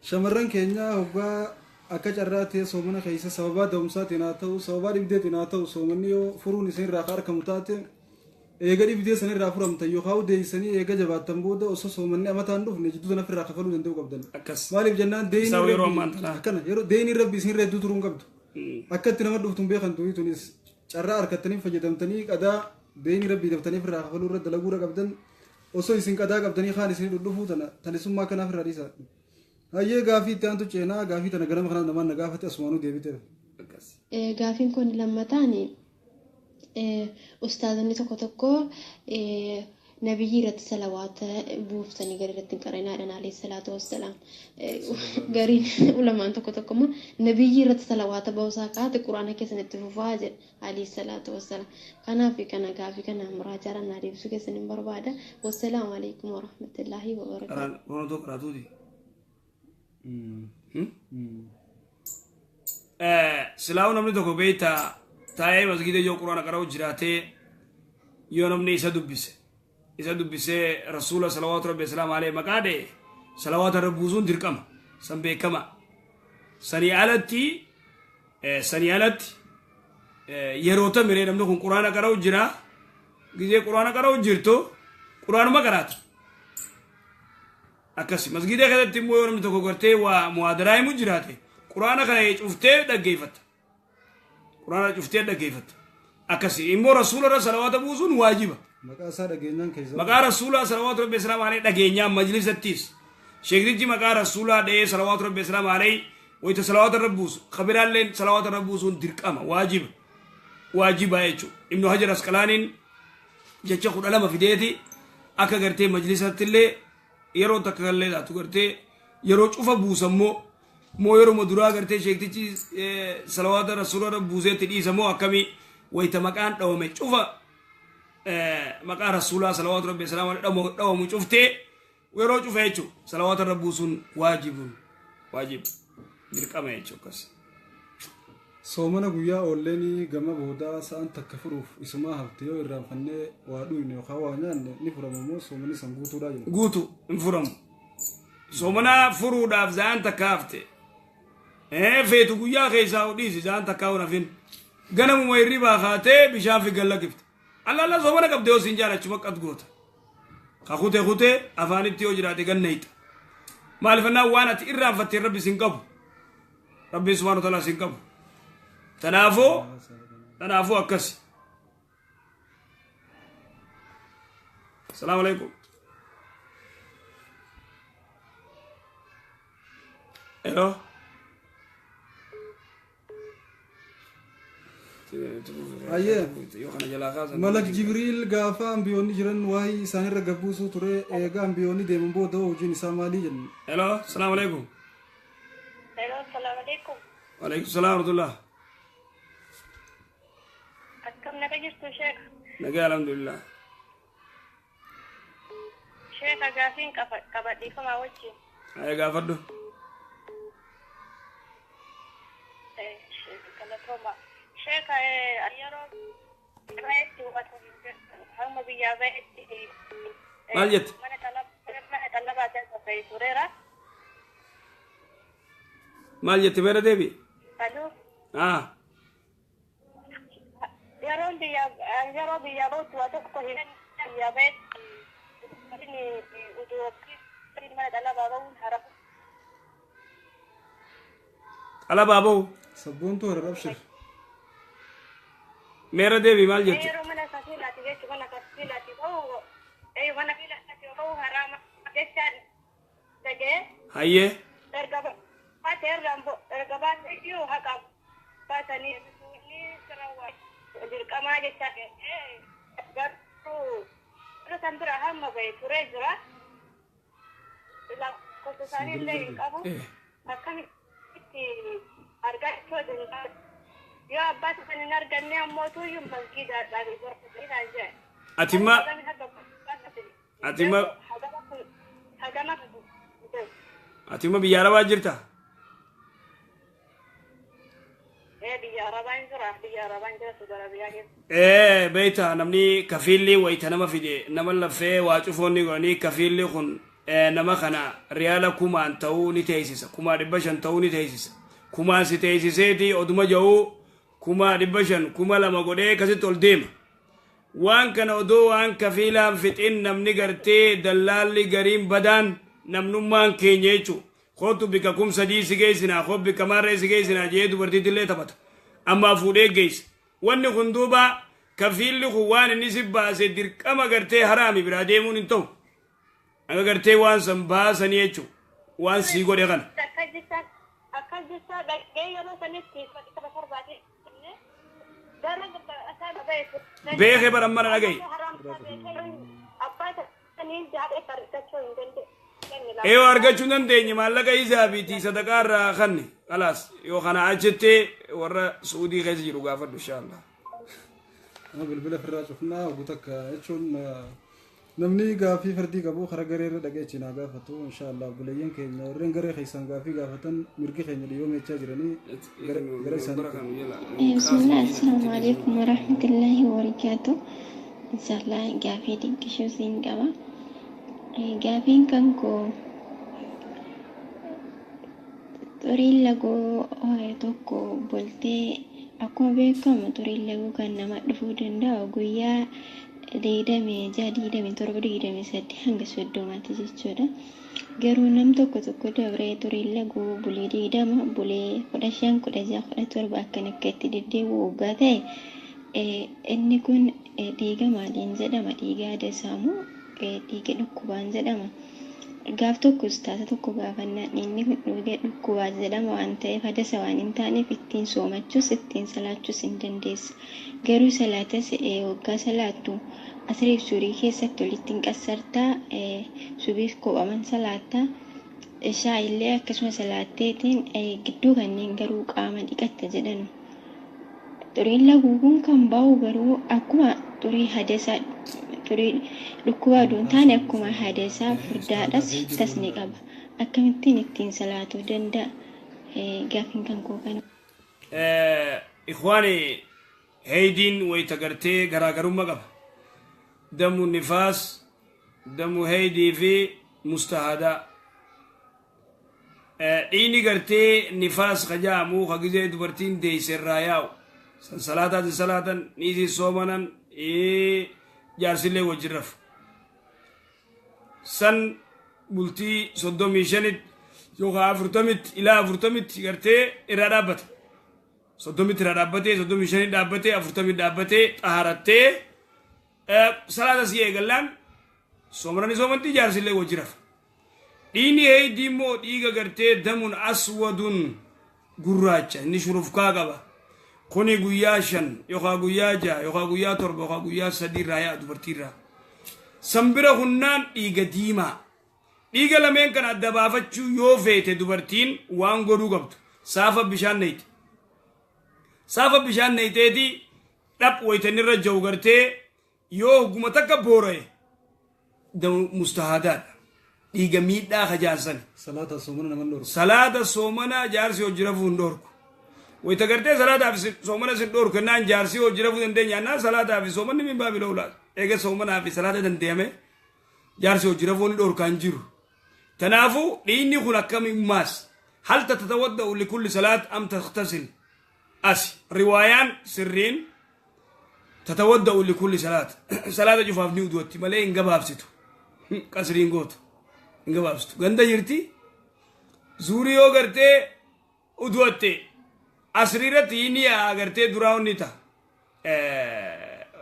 Shamarran keenya hoggaa akka carraa ta'e soomana keessa sababaa da'umsaatiin haa ta'u sababaa dhibdeetiin haa ta'u soomanni yoo furuun isin irraa argamu taate Eega dhibdee sanirraa furamtan yookaan deessanii eega jabaattan booda osoo soomanni amataan dhufne jidduu sana ofirraa kafaluu danda'uu qabdan. Akkas. Maaliif jennaan deeyni Isaa yeroo ammaan tanaa. Akkana yeroo deeyni rabbi isinirra hedduu turuu hin qabdu. Akka itti nama dhuftu hin beekan turii tunis carraa harkattanii fayyadamtanii qadaa deeyni rabbii daftanii ofirraa kafaluu irra dalaguu irra qabdan osoo isin qadaa qabdanii kaan isinii dhudhufuu tana tanisummaa kanaaf irraa dhiisa. Hayyee, gaafii itti aantu ceenaa. Gaafii tana ganama kanaan namaan na gaafate, asumaanuu deebite. Akkas. Gaafiin kun lammataan, ustaazonni tokko tokko nabiyyi irratti salawaata buuftanii gara irratti hin qarinaadhaan, alayhi salaatu wassalaam. Gariin ulamaan tokko tokko immoo nabiyyi irratti salawaata ba'uusaa kaate quraana keessan itti fufaa jedha, alayhi salaatu wassalaam. Kanaaf kana gaafii kana muraajaaraan naa deebisuu keessan hin barbaada. Wassalaamu alaikum warahmatullaahi wabarakaatu. Qaraan Oromoo qaraatuuti. Silaa'uu namni tokko beektaa taa'ee masgiida yoo quraana qara'u jiraatee, yoo namni isa dubbisee rasuula salawaatu rabbi islaam alayhi maqaa dha'e, salawaata irra buusuun dirqama san beekama. Sanii alatti yeroo tamiree namni kun quraana qara'u jira, gizee quraana qara'u jirtu quraanuma qaraata. Akkasi masgiida keessatti immoo yoo namni tokko gartee waa muhaadaraa himu jiraate, quraana kana cuftee dhaggeeffatta, quraana cuftee dhaggeeffatta. Akkasi immoo rasuula irra salawaata buusuun waajiba. Maqaa isaa dhageenyaan keessa. Maqaa rasuulaa salawaatu rabbi islaam alayhi dhageenyaan majlisattis sheektichi maqaa rasuulaa dha'ee salawaatu rabbi islaam alayhi wayita salawaata irra buusu, kabiraalleen salawaata irra buusuun dirqama, waajiba, waajiba jechuudha. Ibnu Hajar Asqalaaniin jecha 12 fideeti akka gartee majlisatti illee yeroo takka illee taatu gartee yeroo cufa buusammoo moo yeroo duraa gartee sheektichi salawaata rasuula irra buuseetti dhiisamoo akkamii? Wayita maqaan dhawame cufa, maqaa rasuulaa salawaatu rabbi salaamu alayhi dhawamu cuftee yeroo cufa jechuudha, salawaata irra buusuun waajibun waajib, dirqama jechuudha akkas. Soomana guyyaa oolleenii gama boodaa sa'an takka furuuf isumaa hafte yoo irraanfannee waa dhuyne yookaan waa nyaanne, ni furama moo soomanni san guutuudhaa jenna? Guutu, hin furamu. Soomana furuudhaaf za'an takka hafte feetu guyyaa keessaa dhiisi, za'an takkaa hin hafin, ganamuma hirribaa kaatee bishaan fi gallakifte. Alla alla, soomana qabde yoo siin jaalachuma qad goota. Ka kute kute afaanitti yoo jiraate ganna hixa. Maalifannaa waan ati irraanfatteen rabbi sin qabu. Rabbiin subhaanahu wa ta'ala sin qabu. Tanaafuu akkasi. Salaamu alaikum. Hello. Ayyee. Yoo kana jalaa kaasan. Malak Jibriil gaafa ambiyoonni jiran waa'ee isaanirra gabbuusuu ture, eega ambiyoonni deeman booda hojiin isaa maalii jennu? Hello. Salaamu alaikum. Hello, assalamu alaikum. Waalaikum salaam warahmatullah. Akkam naga jirtu, Sheek? Nagaa, alhamdulillah. Sheeka, gaafiin qabadhiifamaa wajjin. Ayya, gaafadhu. Galatooma. Sheeka, yeroo baay'eetti hamma biyyaa baay'eetti. Maal jette? Mana xalabaa ta'e tureera. Maal jette? Beera deebi. Aluu. Ah. Yeroo biyyaa bahutti waa tokko hin biyyaa bahetti utuu mana xalabaa bahuun haramu. Xalabaa bahu. Sabboontuu harar, abshir. Meera deebi, maal jette? Yeroo mana kafiilaati jechuun mana kafiilaati bahu, mana kafiilaati bahu haraama jechaan dhagee. Hayyee. Erga baatee irraan erga baatee iyyuu haqa baatanii ni dirqamaa jechaa, garuu san bira hamma bahe turee jira. Lakkoofsa isaanii illee hin qabu. Akkamitti argachuu danda'a? Yoo abbaa san hin arganne ammoo tuyyuu masgiidaadhaan jedhe. Atimma Hagama. Atimma biyya arabaa jirta? Biyya arabaan jira, biyya arabaan jira, Saudi Arabiyaa keessa. Ee, beeyta, namni kafiilli wayita nama fide nama laffee waa cufoonni godhanii, kafiilli kun nama kana riyaala kumaan ta'uu ni teessisa, 500,000 ta'uu ni teessisa. Kumaan si teessiseeti oduma ja'uu 500,000, 2,000 godhee akkasitti ol deema. Waan kana odoo waan kafiilaan fixin namni gartee dallaalli gariin badaan namnummaan keenya jechuudha. Kootu bika 3000 si geessinaa, koo bika maarree si geessinaa jee dubartiitillee taphata. Ammaa fuudhee geessa. Wanni kun duuba kafiilli kun waan inni si baase dirqama gartee haraami biraa deemuun hin ta'u. Hanga gartee waan san baasanii jechuudha. Waan sii godhe kana. Akka jecha dhaqee yeroo sanitti 700 gara Beekee bara mana dhagaye. Abbaa sanii jaadhee argachuu hin dandeenye. Eeyoo argachuu hin dandeenye maallaqa isaa fi sadaqaa irraa kanne. Khalaas yoo kana achitti warra Suudii keessa jiru gaafadhu inshaallah. Bilbila ofirraa cufnaa oguu takka jechuun namni gaafii fardii qabu karaa garee irra dhaqee achi naa gaafatu inshaallah obboleeyyan keenya warreen garee keessaan gaafii gaafatan mirgi keenya dhiyyoo meechaa jiranii gara isaanii. Bismillah, assalamu alaikum warahmatullahi wabarakatuh. Inshallah gaafii dinqishuu siin qaba. Gaafiin kan koo xuriin laguu tokko boltee akkuma beekamu xuriin laguu kan nama dhufuu danda'u guyyaa 26, 27, 28 hanga 30tti jechuudha. Garuu nam tokko tokko dabree xuriin laguu bulee 20, bulee 15, 16, 17 akkan akka itti deddeebi'u waggaa ta'e inni kun dhiiga maaliin jedhama? Dhiiga adasaamu dhiiga dhukkubaan jedhama. Gaaf tokko ustaasa tokko gaafannaan inni kun dhiiga dhukkubaa jedhama waan ta'eef hadasa waan hin taaneef ittiin soomachuus ittiin salaachuus hin dandeessu. Garuu salaatas waggaa salaattu asriif surii keessatti walitti hin qassartaa, subiif kophaman salaattaa, ishaa illee akkasuma salaatteetiin gidduu kanneen garuu qaama dhiqatta jedhan. Xuriin laguu kun kan bahu garuu akkuma xurii hadasaa xurii dhukkubaa osoo hin taane akkuma hadasaa furdaadhas shittas ni qaba. Akkamittiin ittiin salaatuu danda'a? Gaafiin kan koo kana. Ikhwaani heydiin wayita gartee garaagarummaa qaba. Damu nifaas, damu heydii fi mustahadaa. Dhiini gartee nifaas ka jedhamu ka gizee dubartiin deeyse irraa yaa'u. San salaataatiin salaatan, niitiin soomanan, jaarsillee wajjin rafu. San bultii 35tti yookaan 40tti ilaa 40tti gartee irraa dhaabbata. 30tti irraa dhaabbatee, 35 dhaabbatee, 40 dhaabbatee, xaharattee salaata si eegallaan soomanani soomantii jaarsillee wajjin rafa. Dhiigni heydii immoo dhiiga gartee damun aswadun gurraacha inni shurufkaa qaba. Kuni guyyaa 5 yookaan guyyaa 6 yookaan guyyaa 7 yookaan guyyaa 3 irraa yaa'a dubartii irraa. Sanbira hunnaan dhiiga diimaa. Dhiiga lameen kana adda baafachuu yoo feete dubartiin waan godhuu qabdu. Saafa bishaan nayite. Saafa bishaan nayiteeti dhap wayita irra jiru gartee yoo hogguma takka boora'e mustahadaadha. Dhiiga miidhaa kajaansan. Salaata soomana nama dhorku. Salaata soomana jaarsi hojii rafuu hin dhorku. Wayita gartee salaataaf soomana sin dhorku kennaan jaarsi hojii rafuu dandeenya annaan salaataa fi soomanni min baabi lawlaa. Eega soomanaa fi salaata danda'ame jaarsi hojii rafuu ni dhorkaa hin jiru. Kanaafuu dhiigni kun akkamiin maas? Hal tatatawadda'u likulli salaat am taghtasil? As riwaayaan sirriin tatawadda'u likulli salaat. Salaata cufaaf ni uduwatti malee hin gabaabsitu. Qasriin gootu hin gabaabsitu. Ganda jirti zuurii yoo gartee uduwatte asrii irratti ni yaa'a gartee duraa ni ta'a.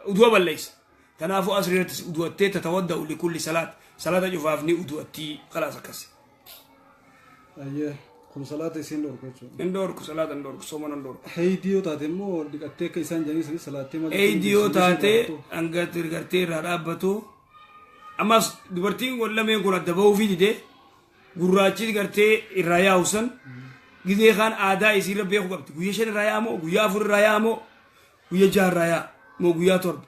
Uduwa balleessa. Kanaafuu asrii irratti uduwattee tatawadda'u likulli salaat. Salaata cufaaf ni uduwatti khalaas akkas. Ayyee kun salaata isiin dhorku jechuudha. Hin dhorku salaata hin dhorku soomana hin dhorku. Heydii yoo taate immoo dhiqattee akka isaan jedhanii sanis salaattee maal Heydii yoo taate hanga gartee irraa dhaabbatu. Ammas dubartiin kun lameen kun adda bahuufii didee gurraachi gartee irraa yaa'u san gizee kaan aadaa isiirra beekuu qabdi. Guyyaa 5 irraa yaa'a moo guyyaa 4 irraa yaa'a moo guyyaa 6 irraa yaa'a moo guyyaa 7.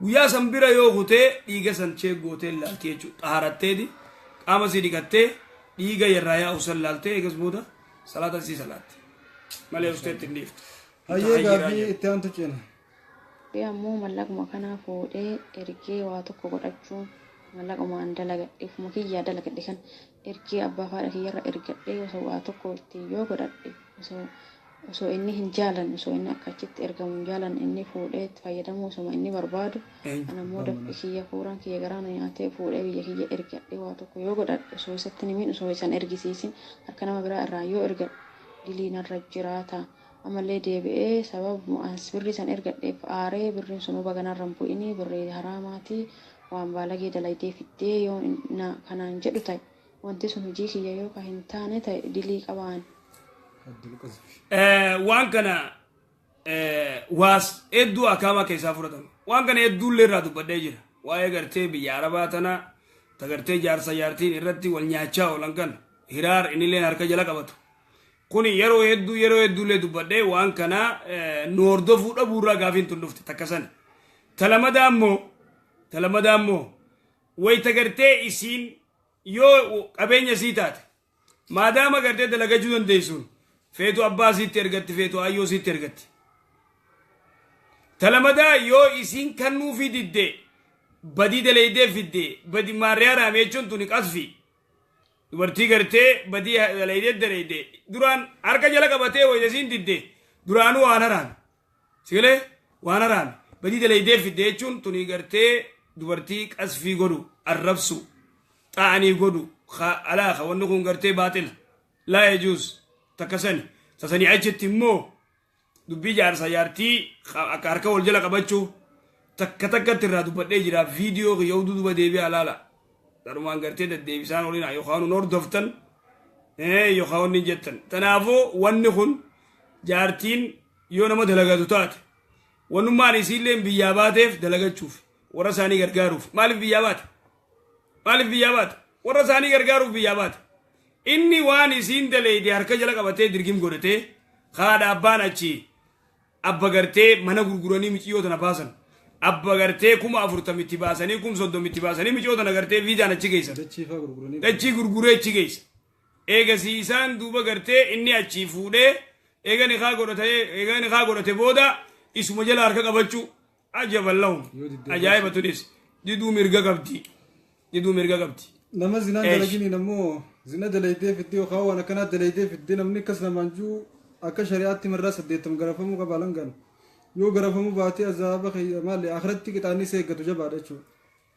Guyyaa san bira yoo kutee dhiiga san chee gootee laalti jechuudha. Xaharatteeti qaama isii dhiqattee dhiiga irraa yaa'u san laaltee eegas booda salaata isii salaatti. Malee usteetti hin dhiiftu. Hayyee gaaffii itti aantu ceena. Ammoo mallaquma kana fuudhee ergee waa tokko godhachuun mallaqumaan dalagadhe ofuma kiyyaa dalagadhe kan ergee abbaa fi haadha kiyyarra ergadhee osoo waa tokko ittiin yoo godhadhe osoo Osoo inni hin jaalanne, osoo inni akka achitti ergamu hin jaalanne, inni fuudhee itti fayyadamuu osoma inni barbaadu, ana immoo dafqi kiyya, fuuraan kiyya garaa na nyaatee fuudhee biyya kiyya ergadhee waa tokko yoo godhadhe, osoo isatti hin himin, osoo isa hin ergisiisin harka nama biraa irraa yoo ergadhe dilii narra jiraata? Ammallee deebi'ee sababuma an birrii san ergadheef aaree birriin sunuu baga narra hin bu'inii, birrii haraamaatii, waan baalagee dalaydee fiddee yoo na kanaan jedhu ta'e, wanti sun hujii kiyya yoo ka hin taane ta'e dilii qabaa ani? Waan kana waas hedduu akaamaa keessaa fudhatame. Waan kana hedduullee irraa dubbadhee jira. Waa'ee gartee biyya Arabaa tana ta gartee jaarsa jaartiin irratti wal nyaachaa oolan kana hiraar innilleen harka jala qabatu. Kuni yeroo hedduu yeroo hedduullee dubbadhee, waan kana nu hordofuu dhabuurraa gaafiin tun dhufte takka sani. Ta lamadaa immoo wayita gartee isiin yoo qabeenya isii taate, maadaama gartee dalagachuu dandeessuun, feetu abbaa isiitti ergatti, feetu ayyoo isiitti ergatti. Ta lamadaa, yoo isiin kannuufii didde, badii dalaydee fidde, badi maarriyaa raame jechuun tuni qasfi. Dubartii gartee badii dalaydee dalayde duraan harka jala qabatee wayita isiin didde duraanuu waan haraame. Sigalee waan haraame badii dalaydee fidde jechuun tuni gartee dubartii qasfii godhu, arrabsu, xa'anii godhu alaaqa. Wanni kun gartee baaxila, laa yajuuz. Takka sani. Sasanii achitti immoo dubbii jaarsa jaartii akka harka wal jala qabachuu takka takkatti irraa dubbadhee jira. Viidiyoo kiyya duuba deebi'aa laala. Dharumaan gartee deddeebisaan olina yookaan nun hordoftan yookaan wanni jettan. Kanaafuu wanni kun jaartiin yoo nama dalagatu taate, wannummaan isiillee biyyaa baateef dalagachuuf, warra isaanii gargaaruuf. Maaliif biyyaa baate? Maaliif biyyaa baate? Warra isaanii gargaaruuf biyyaa baate. Inni waan isiin daleeyde harka jala qabatee dirgim godhatee, haadha abbaan achi abba gartee mana gurguranii miciyyoo tana baasan, abba gartee 40,000tti baasanii, 30,000tti baasanii, miciyyoo tana gartee viizaan achi geessan. Dachii faa gurguranii. Dachii gurguree achi geessa. Eegasii isaan duuba gartee inni achii fuudhee eega nikaa godhate booda isuma jala harka qabachuu, ajaban lahum. Yoo diddee Ajaa'iba tunis, diduu mirga qabdi, diduu mirga qabdi. Nama zinaan Eesh. dalaginiin ammoo zina dalaydee fiddee yookaan waan akkanaa dalaydee fiddee, namni akkas namaan jiru akka shari'aatti marraa 80 garafamuu qaba alangaan. Yoo garafamuu baatee azaaba maali akhiratti qixaanni isa eeggatu jabaadha jechuudha.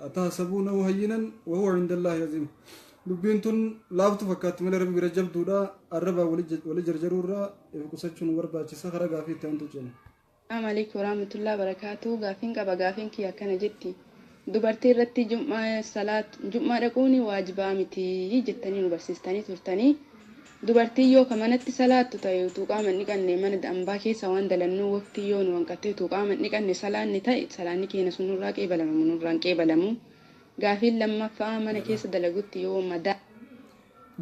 Atahsabuunahu hayyinan wahuwa indallaahi aziim. Dubbiin tun laaftu fakkaatti malee Rabbi bira jabduudha. Arrabaa wali jarjaruurraa if qusachuun barbaachisa. Karaa gaafii itti aantu ceena. Assalamu alaikum warahmatullahi wabarakatuh. Gaafiin qaba. Gaafiin kiyya akkana jetti. Dubartii irratti jum'aa salaat jum'aa dhaquun waajibaa miti jettanii nu barsiistanii turtanii. Dubartiin yoo ka manatti salaattu ta'e, utuu qaama hin dhiqanne mana ambaa keessa waan dalannuu waqtii yoo nu hanqattee utuu qaama hin dhiqanne salaanni ta'e, salaanni keenya sun nurraa qeebalama moo nurraa hin qeebalamu? Gaafiin lammaffaa, mana keessa dalagutti yoo madaa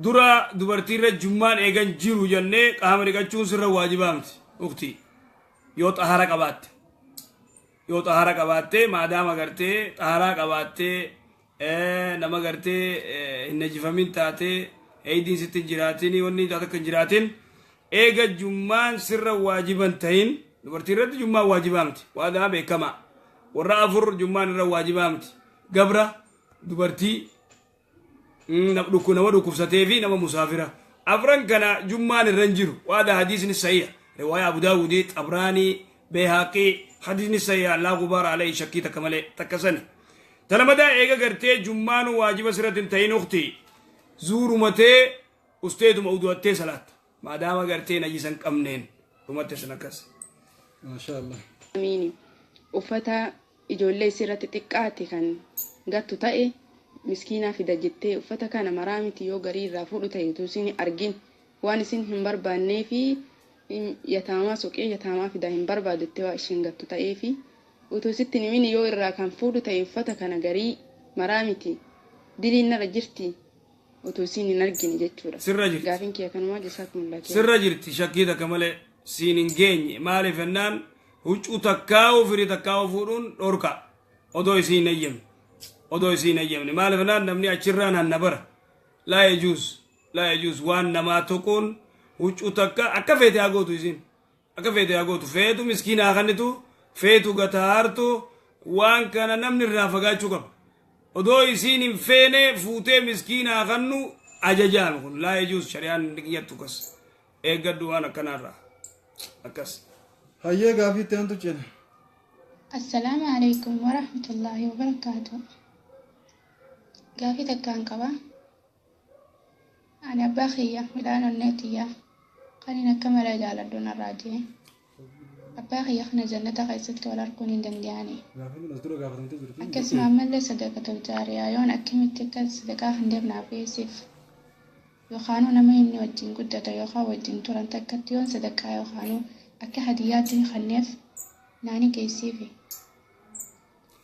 Dura dubartiirra jummaan eegan jiru jennee, qaama dhiqachuun sirra waajibaa miti, ukti, yoo xahara qabaatte. Yoo xahara qabaatte, maadaama gartee xaharaa qabaattee, nama gartee hin najifamin taatee, heeydiin sitti hin jiraatin, wanni takka hin jiraatin, eega jummaan sirra waajiban tahin, dubartii irratti jummaan waajibaa miti. Waadaa beekamaa warra afur jummaan irra waajibaa miti: gabra, dubartii, nama dhukkubsatee fi nama musaafira. Afran kana jummaan irra hin jiru. Waada hadiisni sahiha, riwaaya Abu Daawudii, Xabraanii, Beehaaqii, hadiisni sahiha, laa gubaara alayhi, shakkii takka malee. Takka sani. Talamadaa, eega gartee jummaanu waajiba sirratti hin ta'in, ukti, zuurumatee usteetuma udu'attee salaatta, maadaama gartee najisa hin qabneen. Dhumatte sun akkas. Maashaa Allah. Amiini. Uffata ijoollee isirratti xiqqaate kan gattu ta'e, miskiinaa fida jettee uffata kana maraa miti yoo garii irraa fuudhu ta'e, utuu isin argin waan isin hin barbaannee fi yataamaa soqee yataamaa fida hin barbaadu jettee waa isheen gattu ta'ee fi utuu sitti hin himin yoo irraa kan fuudhu ta'e, uffata kana garii maraa miti diliin narra jirti utuu isin hin argine jechuudha. Sirra jirti. Gaafiin kiyya kanumaa, jasaakumullah khairan. Sirra jirti, shakkii takka malee. Siin hin geenye. Maaliif jennaan, huccuu takkaa'uu firii takkaa'uu fuudhuun dhorka odoo isii hin eeyyamne, odoo isii hin eeyyamne. Maaliif jennaan, namni achirraan hanna bara. Laa yajuuz, laa yajuuz. Waan namaa tuquun, huccuu takka akka feete haa gootu, isiin akka feete haa gootu, feetu miskiinaa kannitu, feetu gataartu, waan kana namni irraa fagaachuu qaba. Odoo isiin hin feene fuutee miskiinaa kannu ajajaame kun laa yajuuz. Shari'aan jettu kas eeggadhu waan akkanaarraa. Akkas. Hayyee, gaafii itti aantu ceena. Assalaamu alaikum warahmatullaahi wabarakaatu. Gaafii takkaan qaba. Ani abbaa kiyya midhaan onnee tiyya kan akka malee jaaladhu narraa jee. Abbaa kiyya kana jannata keessatti wal arguun hin danda'ani. Gaafiin kun as dura gaafatamtee jirti. Akkasuma ammallee sadaqatul jaariyaa yoon akkamitti akka sadaqaa kan deemnaaf geessiif, yookaanuu nama inni wajjin guddate yookaan wajjin turan takkatti yoon sadaqaa yookaanuu akka hadiyyaatti kenneef naani geessiifi.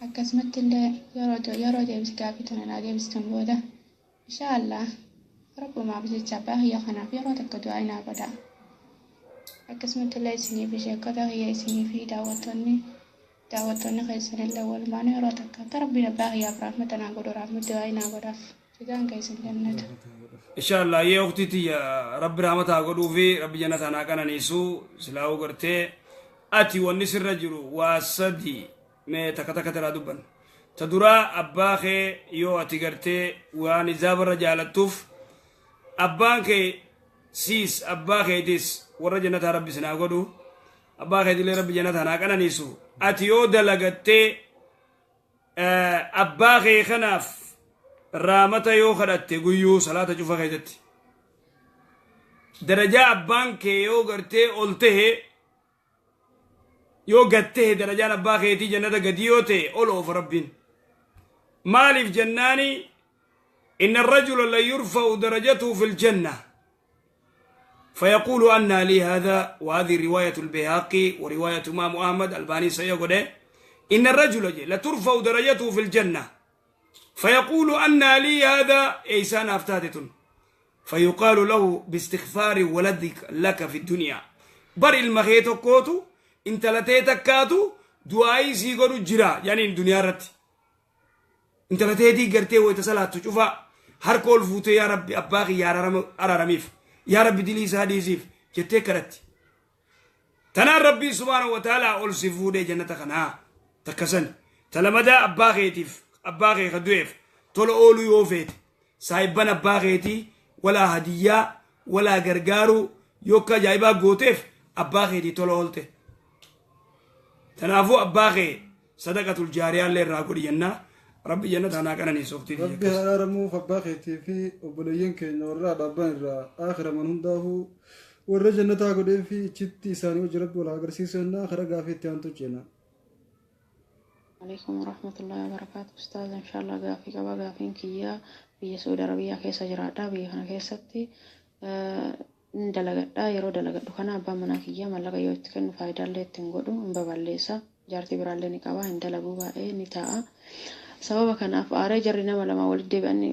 Akkasumatti illee yeroo deebisi gaafii tana naa deebistan booda, insha Allah, rabbumaaf jecha abbaa kiyya kanaaf yeroo takka du'aa naa godha. Akkasumatti illee isinii fi sheekota kiyya, isinii fi daawwattoonni keessanillee walumaanuu yeroo takka akka rabbiin abbaa kiyyaaf rahmata naa godhu rahmata du'aa naa godhaaf. Jazaan keessan jannata. Inshallah, yee ukhtii tiyya, rabbi rahmata haa godhuu fi rabbi jannata naa qananiisu. Silaa'uu gartee ati wanni sirra jiru waa sadi. Mee takka takka irraa dubban. Ta duraa, abbaa kee yoo ati gartee waan izaabarra jaalattuuf, abbaan kee siis abbaa keetis warra jannataa rabbi sinaa godhu, abbaa keetillee rabbi jannataa naa qananiisu. Ati yoo dalagattee abbaa kee kanaaf raamata yoo kadhatte guyyuu salaata cufa keessatti, darajaa abbaan kee yoo gartee ol tahe yoo gad tahe, darajaan abbaa keetii jannata gadi yoo ta'e ol oofa rabbiin. Maaliif jennaani, إن الرجل ليرفع درجته في الجنة فيقول أنى لي هذا. وهذه رواية البيهقي ورواية إمام أحمد، الباني سيقول إن الرجل لترفع درجته في الجنة فيقول أنى لي هذا، eeysaa naaf taate tun؟ فيقال له باستغفار ولدك لك في الدنيا. Bar ilma kee tokkootu, intala tee takkaatu du'aayii sii godhu jira yani duniyaa irratti. Intala teetii gartee wayita salaattu cufa harka ol fuutee "Yaa rabbi, abbaa kiyya araaramiif, yaa rabbi, dilii isaa dhiisiif" jettee kadhatti. Tanaan rabbiin subhaanahu wa ta'aalaa ol si fuudhee jannata kanaa takka san. Talamadaa, abbaa keetiif, abbaa kee ka du'eef tola ooluu yoo feete, saahibban abbaa keetii walaa hadiyyaa walaa gargaaruu yookaan ajaa'ibaa gooteef, abbaa keetii tola oolte. Kanaafuu abbaa kee sadaqatul jaariyaallee irraa godhi jennaa. Rabbi jannata kanaa qananiisu oftii. Rabbi haa araaramuuf abbaa keetii fi obboleeyyan keenya warra dhaabban irraa aakhiraman hundaafuu warra jannataa godhee fi ichitti isaanii wajji rabbi wal haa agarsiisu jennaa. Kara gaafii itti aantu ceena. Alaikum warahmatullahi wabarakatuh. Ustaaz, inshallah gaafii qaba. Gaafiin kiyyaa, biyya Saudi Arabiyaa keessa jiraadha. Biyya kana keessatti ni dalagadha. Yeroo dalagadhu kana abbaan manaa kiyyaa mallaqa yoo itti kennu faayidaallee ittiin godhu, hin baballeessa. Jaartii biraallee ni qaba, hin dalaguu, baay'ee ni taa'a. Sababa kanaaf aaree jarri nama lama walitti deebi'anii,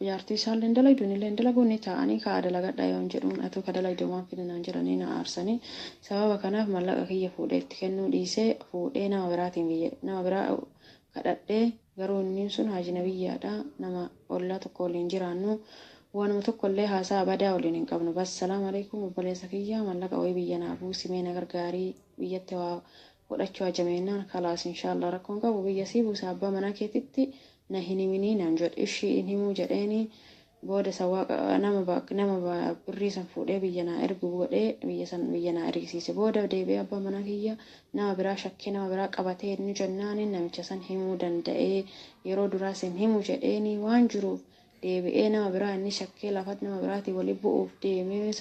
jaartii isaallee hin dalagdu, innillee hin dalagu, ni taa'anii ka'a dalagadha yoon jedhuun, "Atuu ka dalagdu waan fidinaan" jedhanii na aarsanii. Sababa kanaaf mallaqa kiyya fuudhee itti kennuu dhiisee, fuudhee nama biraatiin biyya nama biraa kadhadhee. Garuu inni sun ajnabiyyaadha, nama ollaa tokko waliin jiraannu, waanuma tokko illee haasaa badaa waliin hin qabnu. Bas, salaamu alaikum, obboleessa kiyya, mallaqa wayii biyya naa buusi, mee na gargaarii, biyyatti waa godhachuu hajameennaan, "Kalaas, inshaallah, rakkoon qabu, biyya sii buusa, abbaa manaa keetitti na hin himinii" naan jedhe. Ishii hin himuu jedheeni. Booda isa waaqa nama birrii san fuudhee biyya naa ergu godhee, biyya san biyya naa ergisiise. Booda deebi'ee abbaa manaa kiyya nama biraa shakkee, nama biraa qabatee inni jennaani namicha san himuu danda'ee. Yeroo duraas hin himu jedheeni waan jiruuf, deebi'ee nama biraa inni shakkee lafatti nama biraatii walii bu'uuf deemee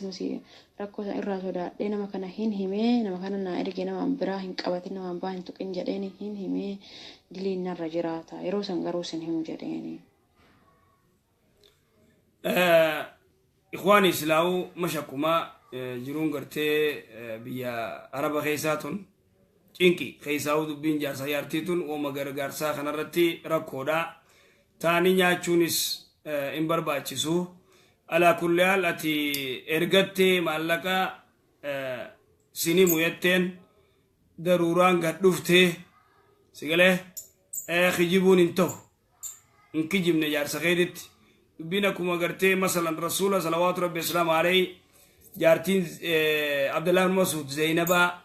rakkoo san irraa sodaadhee nama kana hin himee, nama kana naa erge, nama biraa hin qabatin, nama biraa hin tuqin jedheeni hin himee, diliin narra jiraata? Yeroo san garuu sin himu jedheeni. Ikhwaani, islaa'uu mashakkumaa jiruun gartee biyya araba keessaa tun cinqi keessaa'uu, dubbiin jaarsa jaartii tun uuma gargaarsaa kanarratti rakkoodha. Taanii nyaachuunis hin barbaachisu. Alaa kulli haal, ati ergattee maallaqa sinimu jetteen daruuraan gad dhuftee sigalee kijibuun hin ta'u. Hin kijibne jaarsa keetitti. Dubbiin akkuma gartee masalan rasuula salawaatu rabbi islaam alayhi, jaartiin Abdullah bin Mas'ud Zainabaa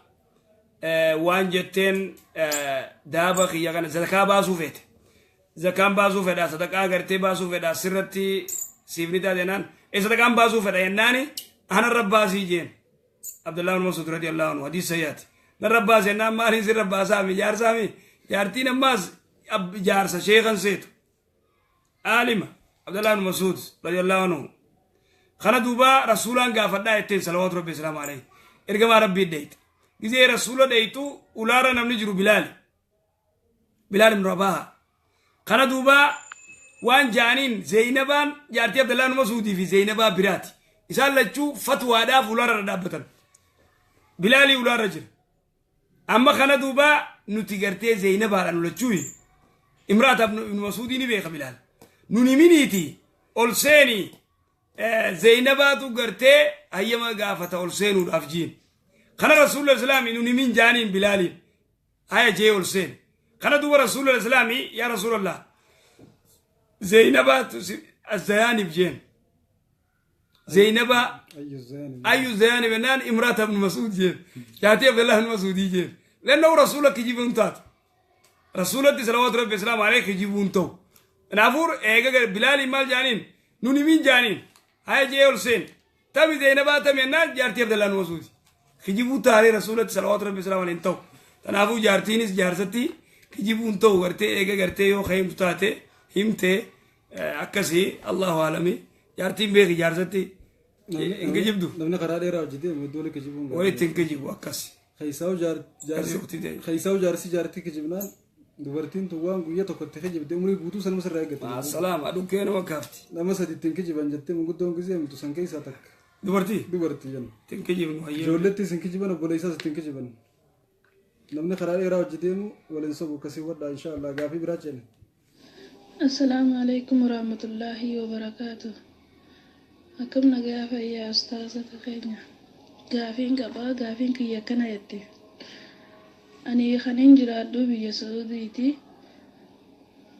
waan jetteen, daaba kiyya kana zakaa baasuu feete. Zakaan baasuu fedha, sadaqaa gartee baasuu fedha, sirratti siif ni taate jennaan, sadaqaan baasuu fedha jennaani, anarra baasii jeen. Abdullah ibn Mas'ud radiyallahu anhu, hadiis sayyaati. Narra baase naan maaliin sirra baasaami jaarsaami? Jaartiin ammaas jaarsa sheekan seetu, aalima Abdullah ibn Mas'ud radiyallahu anhu. Kana duuba Rasuulaan gaafadhaa jetteen, salawaatu rabbi salaamu alayhi. Ergamaa Rabbii dheeyte. Gizee Rasuula dheeytu ulaarra namni jiru Bilaali, Bilaal ibn Rabaaha. Kana duuba waan jaaniin, Zeynabaan jaartii Abdallah ibn Masuudii fi Zeynabaa biraati. Isaan lachuu fatwaadhaaf ulaarra dhaabbatan. Bilaalii ulaarra jira. Amma kana duuba nuti gartee Zeynabaadha nu lachuu imraata ibn Masuudii ni beeka Bilaal. Nuni miniiti ol seeni, Zeynabaatu gartee hayyama gaafata ol seenuudhaaf jiin. Kana Rasuulli Islaamii nuni min jaaniin Bilaaliin. Haya jee ol seen. Kana duuba Rasuulli Islaamii, yaa Rasuulallah, Zeynabaatu azzayaaniif jeen. Zeynabaa ayyu zayaaniif jennaan, imraata ibn Mas'uud jeen. Jaartii Abdallah ibn Mas'uudii jeen. Lanna'u Rasuula kijibuun taatu. Rasuulatti salawaatu rabbi islaamu alayhi kijibuun ta'u. Kanaafuu eega Bilaaliin maal jaaniin, nuni min jaaniin. Haya jee ol seen. Tami Zeynabaa tami jennaan, jaartii Abdallah ibn Mas'uudi. Kijibuu taaree Rasuulatti salawaatu rabbi islaamu alayhi ta'u. Kanaafuu jaartiinis jaarsatti kijibuun ta'u. Gartee eega gartee yoo himtu taate himtee akkasii, Allahu alami. Jaartiin beeki jaarsatti hin kijibdu. Namni karaa dheeraa hojii deemu iddoo walitti kijibuun. Walitti hin kijibu akkas. Keessaa'u jaarsi jaartii kijibnaan, dubartiin tun waan guyyaa tokkotti kijibde umurii guutuu sanuma sirraa eeggatti. Salaama dhukkee nama kaafti. Nama sadi ittiin kijiban jettee manguddoon gisee himtu san keessaa takka. Dubartii? Dubartii jenna. Ittiin kijibnu hayyee. Ijoolletti isin kijiban, obboleessaas ittiin kijiban. Namni karaa dheeraa hojii deemu waliin sobu akkasii wadhaa inshaallah. Gaafii biraa ceene. Assalaamu alaikum warahmatullaahi wabarakaatu. Akkam nagaa fayyaa ustaazota keenya? Gaafiin qabaa, gaafiin kiyya akkana jetti. Ani kanin jiraadhu biyya Suudiiti.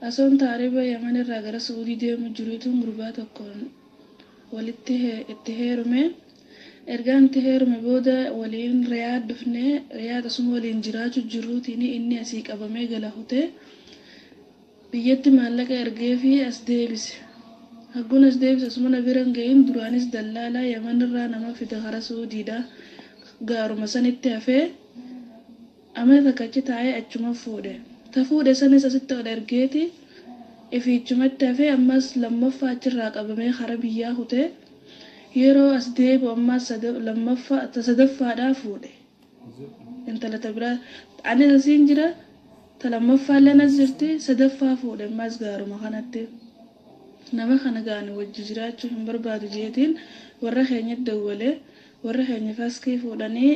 Asoon taariba Yaman irraa gara Suudii deemu jiruutuun gurbaa tokkoon walitti itti heerume. Ergaan itti heerume booda waliin Riyaad dhufnee, Riyaad asuma waliin jiraachuu jiruutiin inni asii qabamee gala hutee biyyatti maallaqa ergee fi as deebise. Hagguun as deebise asuma na bira hin gahin. Duraanis dallaalaa Yaman irraa nama fida kara Suudiidha. Gaaruma sanitti hafee amata takka achi taa'ee achuma fuudhe. Ta fuudhe sanis asitti ol ergeeti ifiichumatti hafee ammas lammaffaa achirraa qabamee kara biyyaa kutee yeroo as deebi'u ammas lammaffaa ta sadaffaadhaa fuudhe. Intala ta biraa anis asiin jira, ta lammaffaallee as jirti, sadaffaa fuudhe ammas gaaruma kanatti. Nama kana gaani wajji jiraachuu hin barbaadu jeetiin warra keenyatti dawwalee, warra keenya faskii fuudhanii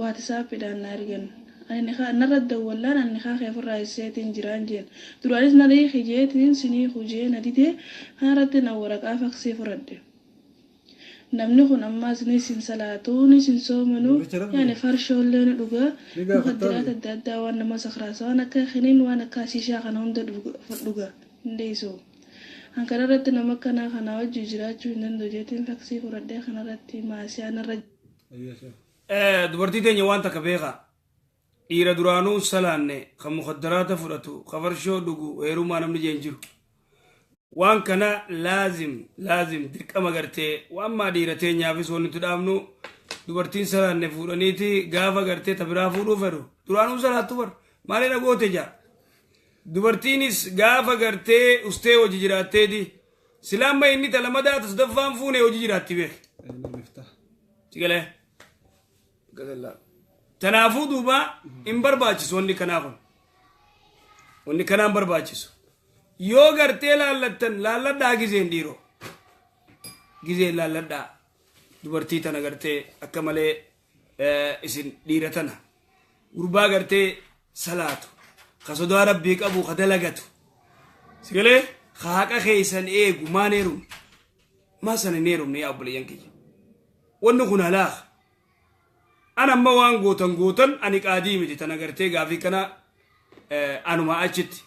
WhatsAppiidhaan na ergan. Ani narra dawwallaan ani nikaa kee ofirraa hiseetiin jiraan jeen. Duraanis na hiiki jeetiin sinii hujee na didee kanarratti na waraqaa faksii fudhadhe. Namni kun ammaas ni sin salaatuu ni sin soomanuu, yaani farshoollee ni dhugaa, mukaddiraat adda addaa, waan nama sakraasa, waan akka kiniin, waan akka ashiishaa kana hunda dhuga hin dheessu. Kan kanarratti nama akkanaa kanaa wajji jiraachuu hin danda'u jeetiin faksii fudhadhee kanarratti maasiyaa narra. Dubartii teenya waan takka beekaa. Dhiira duraanuu salaanne, kan mukaddaraata fudhatu, ka farshoo dhugu heerumaa namni jeen jiru. Waan kana laazim laazim dirqama gartee waan maa dhiira teenyaafis wanni nuti dhaabnu, dubartiin salaanne fuudhaniiti gaafa gartee ta biraa fuudhuu fedhu duraanuu salaattu bar maaliin goote jaa. Dubartiinis gaafa gartee ustee hojii jiraatteeti silaamma inni ta lamadaa ta sadaffaan fuune hojii jiraatti beeki. Sigalee. Kanaafuu duuba hin barbaachisu wanni kanaa kun. Wanni kanaa hin barbaachisu. Yoo gartee laallattan laalladhaa gizeen dhiiroo. Gizeen laalladhaa. Dubartii tana gartee akka malee isin dhiira tana. Gurbaa gartee salaatu. Ka sodaa Rabbii qabu, ka dalagatu. Sigalee ka haqa keessan eegu maan heerumne. Maa sana hin heerumne yaa obboleeyyan kiyya? Wanni kun halaaka. An amma waan gootan gootan, ani qaadii miti. Tana gartee gaafii kana anuma achitti.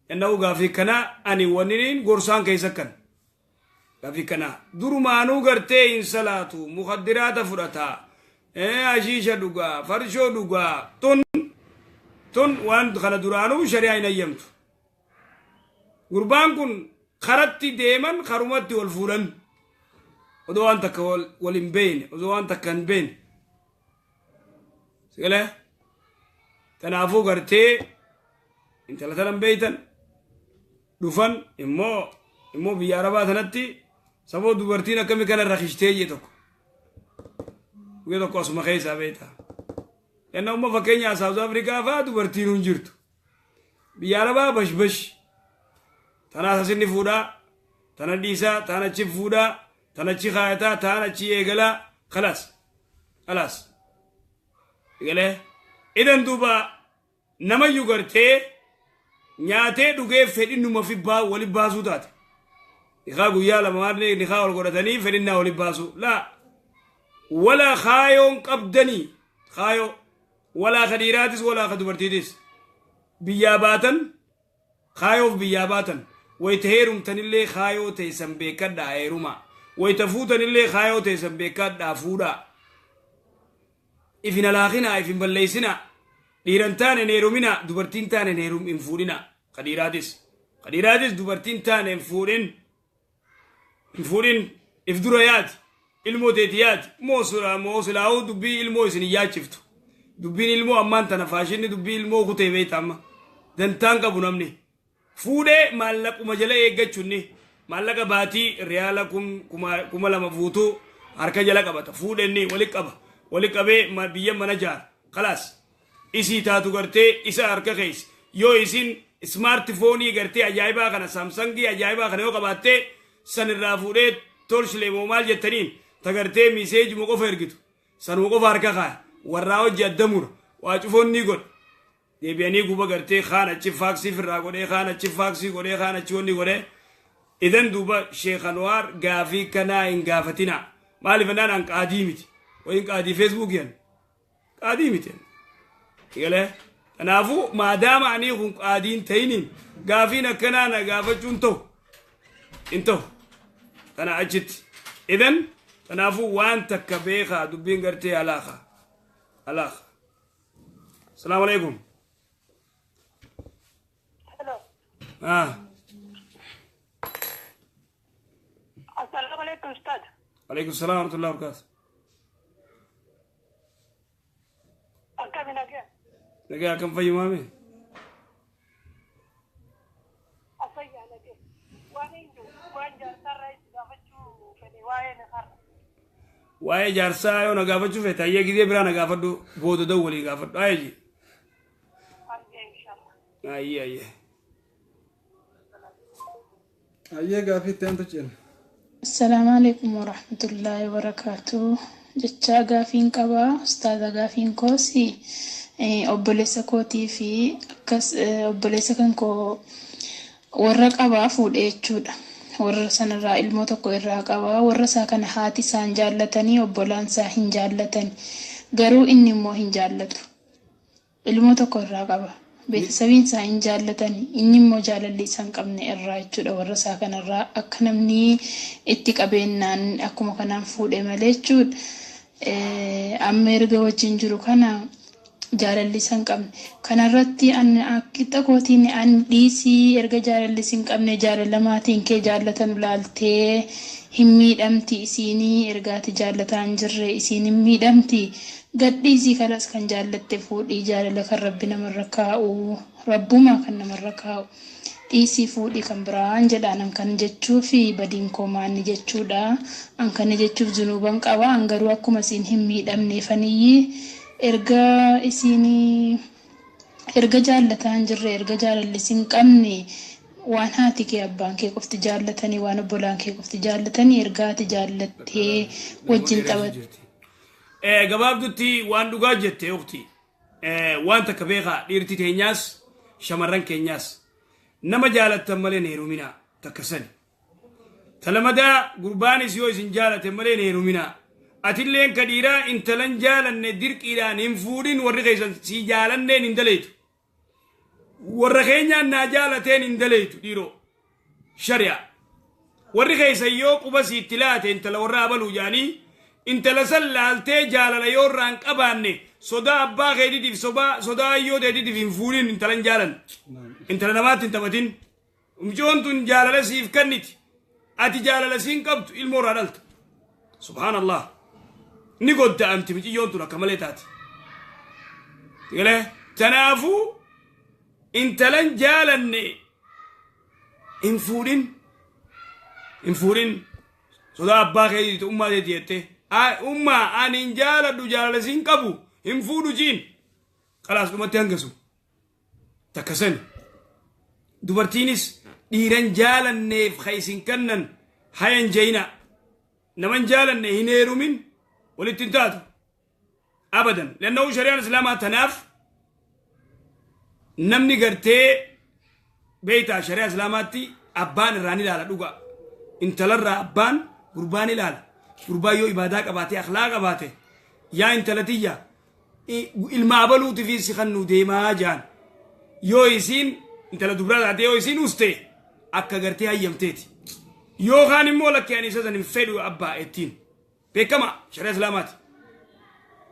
Enna'u gaafii kana ani wanni gorsaan keessa kan. Gaafii kana durumaanuu gartee hin salaatu, mukaddiraata fudhataa, ashiisha dhugaa, farshoo dhugaa, tun tun waan kana duraanuu shari'aa hin hayyamtu. Gurbaan kun karatti deeman karumatti wal fuudhan. Odoo waan takka wal hin beekne, osoo waan takka hin beekne. Sigalee tanaafuu gartee intala tanan beeytan dhufan immoo biyya arabaa tanatti saboo dubartiin akkami kana rakishtee jee tokko guyya tokko asuma keessaa beeyta. Enna umma fakkeenyaa South Africa faa dubartiin hin jirtu. Biyya arabaa bashbash tanaas asinni fuudhaa, tana dhiisaa, taan achi fuudhaa, tan achi kaayataa, taan achi eegalaa, khalaas khalaas. Egalee idan duuba namayyuu gartee nyaatee dhugee fedhinnuma fi wali baasuu taate. Nikaa guyyaa lama nikaa wal godhatanii fedhinnaa wali baasuu. Laa walaa kaayoon qabdanii kaayoo walaa ka dhiiraatis walaa ka dubartiitis biyyaa baatan kaayoof biyyaa baatan wayita heerumtanillee kaayoo teessan beekadhaa heerumaa, wayita fuutanillee kaayoo teessan beekadhaa fuudhaa. Ifin alaakinaa, ifin balleessinaa, dhiiran taane hin heeruminaa, dubartiin taane hin heerum hin fuudhinaa. Ka dhiiraatis dubartiin taane hin fuudhin, hin fuudhin. If dura yaati, ilmoo teeti yaati. Moo silaa'uu dubbii ilmoo isin hin yaachiftu. Dubbiin ilmoo ammaan tana faashinni dubbii ilmoo kutee beekta amma dantaan qabu namni fuudhee maallaquma jala eeggachuunni maallaqa baatii riyaala 2000 fuutuu harka jala qabata. Fuudhenni wali qaba, wali qabee biyya mana jaara, khalaas. Isii taatu gartee isa harka keessa yoo isin smartphone gartee ajaa'ibaa kana, Samsungii ajaa'ibaa kana yoo qabaattee, san irraa fuudhee tolchilee moo maal jettaniin tagartee messageuma qofa ergitu sanuma qofa harka kaaya, warraa hojii adda mura, waa cufoonni godha. Deebi'anii guba gartee kaan achi faaksii firraa godhee, kaan achi faaksii godhee, kaan achi wanni godhee. Idan duuba Sheekh Anwaar gaafii kanaa hin gaafatinaa. Maaliif ennaan an qaadii miti, wayin qaadii Facebookiyan qaadii miti galee. Kanaafuu maadaama anii kun qaadiin ta'iniin gaafiin akkanaa na gaafachuun ta'u hin ta'u tana achitti. Idan kanaafuu waan takka beekaa, dubbiin gartee alaaka alaaka. Asalaamu alaikum. Ah. السلام عليكم أستاذ. عليكم السلام ورحمة الله وبركاته. Akkami, nagaa? Nagaa, akkam, fayyumaame? Afayyaa, nagaa. Waan eenyu waan jaarsarraa itti gaafachuu fedhe waa'ee nafarra. Waa'ee jaarsaa yoo na gaafachuu feete, ayyee, gizee biraa na gaafadhu, booda dawwalii gaafadhu ayeji. Ayyee, inshallah. Ayyee, ayyee. Ayyee, gaafii itti aantu ceena. Assalaamu alaikum warahmatullaahi wabarakaatu. Jecha gaafiin qabaa ustaaza, gaafiin koos obboleessa kootii fi akkas obboleessa kan koo warra qabaa fuudhee jechuudha. Warra sanarraa ilmoo tokko irraa qabaa. Warra isaa kana haati isaan jaallatanii, obbolaan isaa hin jaallatan. Garuu inni immoo hin jaallatu. Ilmoo tokko irraa qaba. Beeksisabiin isaa hin jaallatan, inni immoo jaalalli isaa hin qabne irraa jechuudha. Warra isaa kanarraa akka namni itti qabeennaan akkuma kanaan fuudhe malee jechuudha. Amma erga wajjin jiru kana jaalalli isa hin qabne. Kanarratti ani qixa kootiin an dhiisii, erga jaalalli si hin qabne jaalala maatiin kee jaallatan laaltee hin miidhamti isiinii, erga ati jaallataa hin jirre isiin hin miidhamti. Gadhiisii kanas, kan jaallatte fuudhii, jaalala kan rabbi namarra kaa'u, rabbuma kan namarra kaa'u. Dhiisii fuudhii kan biraan jedhaan an kan jechuu fi badiin koo maanni jechuudha. An kana jechuuf zunuuban qaba. An garuu akkuma isiin hin miidhamneefaniyyi erga isiin erga jaallataa hin jirre, erga jaalalli hin qabne, waan haati kee abbaan kee qofti jaallatanii, waan obbolaan kee qofti jaallatanii, erga ati jaallattee wajjin taphatte. Gabaabdutti waan dhugaa jette ukti. Waan takka beekaa, dhiirti teenyaas shamarran keenyaas nama jaalattan malee hin heeruminaa, takka sani. Talamadaa gurbaanis yoo isin jaalate malee hin heeruminaa. Atilleen ka dhiiraa intalan jaalanne dirqiidhaan hin fuudhin, warri keessan si jaalanneen hin daleetu. Warra keenyaan naa jaalateen hin daleetu dhiiroo. Shari'a. Warri keessan yoo quba siitti laate intala warra abaluu jaanii intala san laaltee jaalala yoo irraa hin qabaanne, sodaa abbaa keetiitiif, sodaa ayyoo teetiitiif hin fuudhin intalan jaalan. Intala namaatti hin taphatin. Mucoon tun jaalala siif kenniti. Ati jaalala siin qabdu, ilmoo irraa dhalta. Subhaanallah. Ni godda'amti miciyyoon tun akka malee taati. Galee tanaafuu intalan jaalanne hin fuudhin, hin fuudhin. Sodaa abbaa keetiiti, ummaa teeti jettee, ummaa ani hin jaaladhu, jaalala siin qabu, hin fuudhu jiin. Qalaas dhumatti hangasu takka sani. Dubartiinis dhiiran jaalanneef ka isin kannan hayan jeyna. Naman jaalanne hin heerumin, walitti hin taatu abadan. Lannahu shari'aan islaamaa tanaaf namni gartee beeytaa shari'aa islaamaatti abbaan irraa ni ilaala dhuga. Intalarraa abbaan gurbaan ilaala. Gurbaan yoo ibaadaa qabaate, akhlaaqa qabaate, yaa intala tiyya, ilma abaluuti fi si kannuu deemaa jaan. Yoo isiin intala dubraa taate, yoo isiin uste, akka gartee hayyamteeti. Yookaan immoo lakkee ani isa san hin fedhu abbaa ettiin. Beekama shari'aa islaamaati.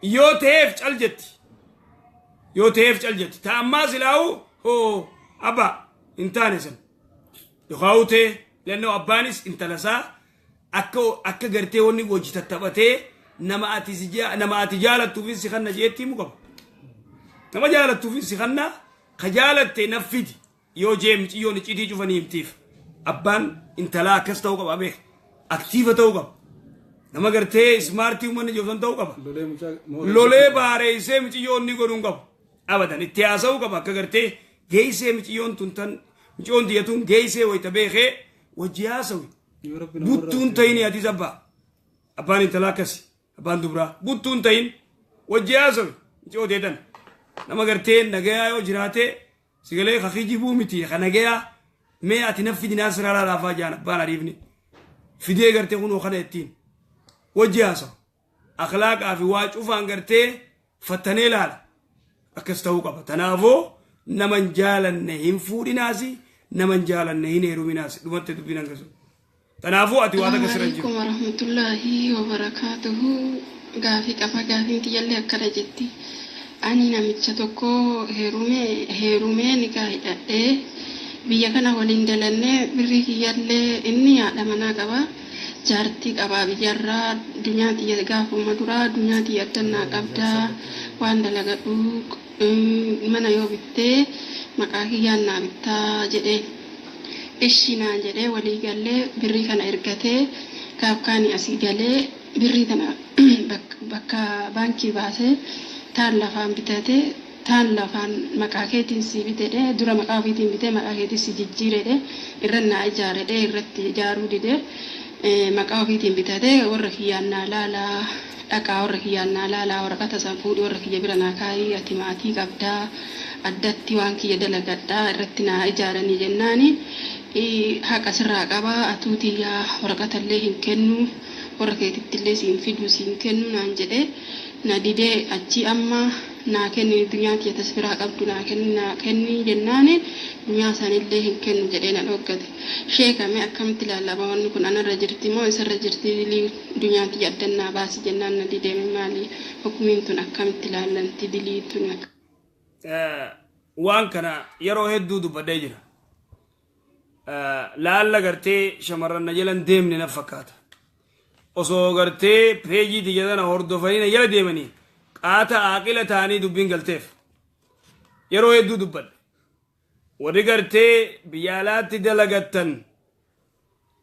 Yoo ta'eef cal jetti. Yoo ta'eef cal jetti. Ta ammaa silaa'u hoo abbaa hin taane san. Yookaan ta'e lannoo abbaanis intala isaa akka gartee wanni hojii tattaphatee nama ati jaalattuufis si kanna jeetti himu qaba. Nama jaalattuufis si kanna, ka jaalatte naffidi yoo jee miciyyoon icciitii cufanii himtiif. Abbaan intalaa akkas ta'uu qaba beek. Active ta'uu qaba. Nama gartee smart uummanni jiru ta'uu qaba. Lolee baareessee miciyyoon ni godhuun qabu. Abadan itti haasa'uu qaba, akka gartee geessee miciyyoon tun tan miciyyoon tiyyatuun geessee wayita beekee wajji haasawi. Buttuun ta'in atis abbaa. Abbaan intalaa akkasi. Abbaan dubraa buttuun ta'in, wajji haasawi miciyyoo teetan. Nama gartee nagayaa yoo jiraate sigalee ka kijibuu miti, ka nagayaa mee ati naffi dinaa sirraa laafaa jaan abbaan ariifni. Fidee gartee kunoo kana ittiin wajji haasawu. Akhlaaqaa fi waa cufaan gartee fattanee ilaala. Akkas ta'uu qaba. Tanaafuu nama hin jaalanne hin fuudhinaasi, nama hin jaalanne hin heeruminaasi. Dhumatti dubbiin hangasu. Tanaafuu ati waa takka sirra hin jiru. Alaikum warahmatullahi wabarakatuhu. Gaafii qaba. Gaafiin tiyyallee akkana jetti. Ani namicha tokko heerumee nikaa hidhadhee biyya kana waliin dalannee birrii kiyyallee, inni haadha manaa qaba. Jaartii qabaa biyyarraa. Dunyaa tiyya gaafuma duraa dunyaa tiyya addannaa qabdaa, waan dalagadhu, mana yoo bittee maqaa kiyyaan naa bittaa jedheen. Ishi naan jedhee walii gallee birrii kana ergatee gaaf kaanii asii galee birrii tana bakka baankii baasee taan lafaan bitatee, taan lafaan maqaa keetiin sii bitedhe, dura maqaa ofiitiin bitee maqaa keetiin si jijjiiredhe, irra naa ijaaredhe, irratti ijaaruu dide, maqaa ofiitiin bitatee warra kiyyaan naa laalaa dhaqaa, warra kiyyaan naa laalaa, waraqata san fuudhi, warra kiyya bira naa kaayii, ati maatii qabdaa, addatti waan kiyya dalagadhaa, irratti naa ijaaranii jennaani haqa sirraa qabaa, atuu tiyyaa waraqata illee hin kennu, warra keetitti illee siin fidu, siin kennu naan jedhee na didee. Achi amma naa kenni, dunyaa tiyya tasbiraa qabdu naa kenni, naa kenni jennaani dunyaa sanillee hin kennu jedhee na dhoggate. Sheekame akkamitti ilaalama? Wanni kun anarra jirti moo isarra jirti? Dunyaa tiyya addannaa baasi jennaan na didee. Maali hukumiin tun? Akkamitti ilaallanti dilii tun? Waan kana yeroo hedduu dubbadhee jira. Laalla gartee shamarran na jalan deemne na fakkaata. Osoo gartee peejii tiyya tana hordofanii na jala deemanii qaata aaqila ta'anii dubbiin galteef. Yeroo hedduu dubbadhe. Warri gartee biyya alaatti dalagattan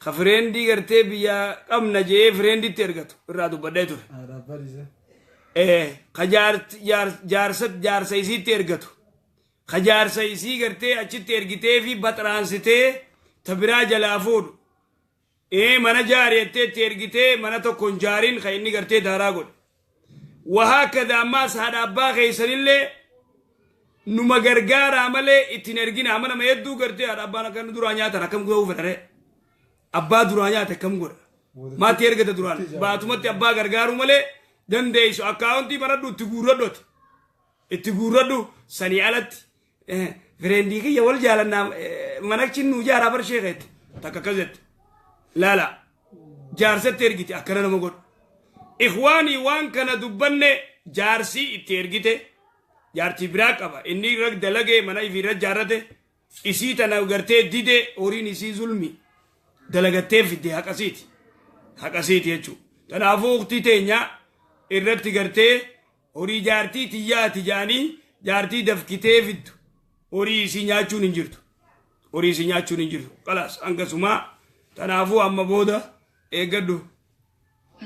ka friend gartee biyya qabna jee frienditti ergatu irraa dubbadhee ture. Ka jaarsa isiitti ergatu. Ka jaarsa isii gartee achitti ergitee fi baxraansitee ta biraa jalaa fuudhu. Mana jaari jettee itti ergitee mana tokko hin jaarin ka inni gartee daaraa godhe. Wahaa kada ammaas haadha abbaa keessanillee numa gargaaraa malee ittiin ergina. Amma nama hedduu gartee haadha abbaan akka duraa nyaatan akkam godhuu fedhare. Abbaa duraa nyaate akkam godha? Maatti ergata duraan baatumatti abbaa gargaaruu malee dandeessu. Akkaawuntii banadhu, itti guurradhu, ati itti guurradhu. Sanii alatti friend kiyya wal jaalannaa manakchi nuu jaaraa bar sheekeetti takka akkas jette. Laala, jaarsatti ergite akkana nama godhu. Ikhwaanii, waan kana dubbanne. Jaarsii itti ergite, jaartii biraa qaba, inni irra dalagee mana ifii irra jaarrate, isii tana gartee dide. Horiin isii zulmi dalagattee fidde, haqasiiti, haqasiiti jechuudha. Kanaafuu uktii teenya irratti gartee horii jaartii tiyyaati jaanii Jaartii dafkitee fiddu horii isii nyaachuun hin jirtu. Horii isii nyaachuun hin jirtu. Khalaas hangasumaa tanaafuu amma booda eeggadhu.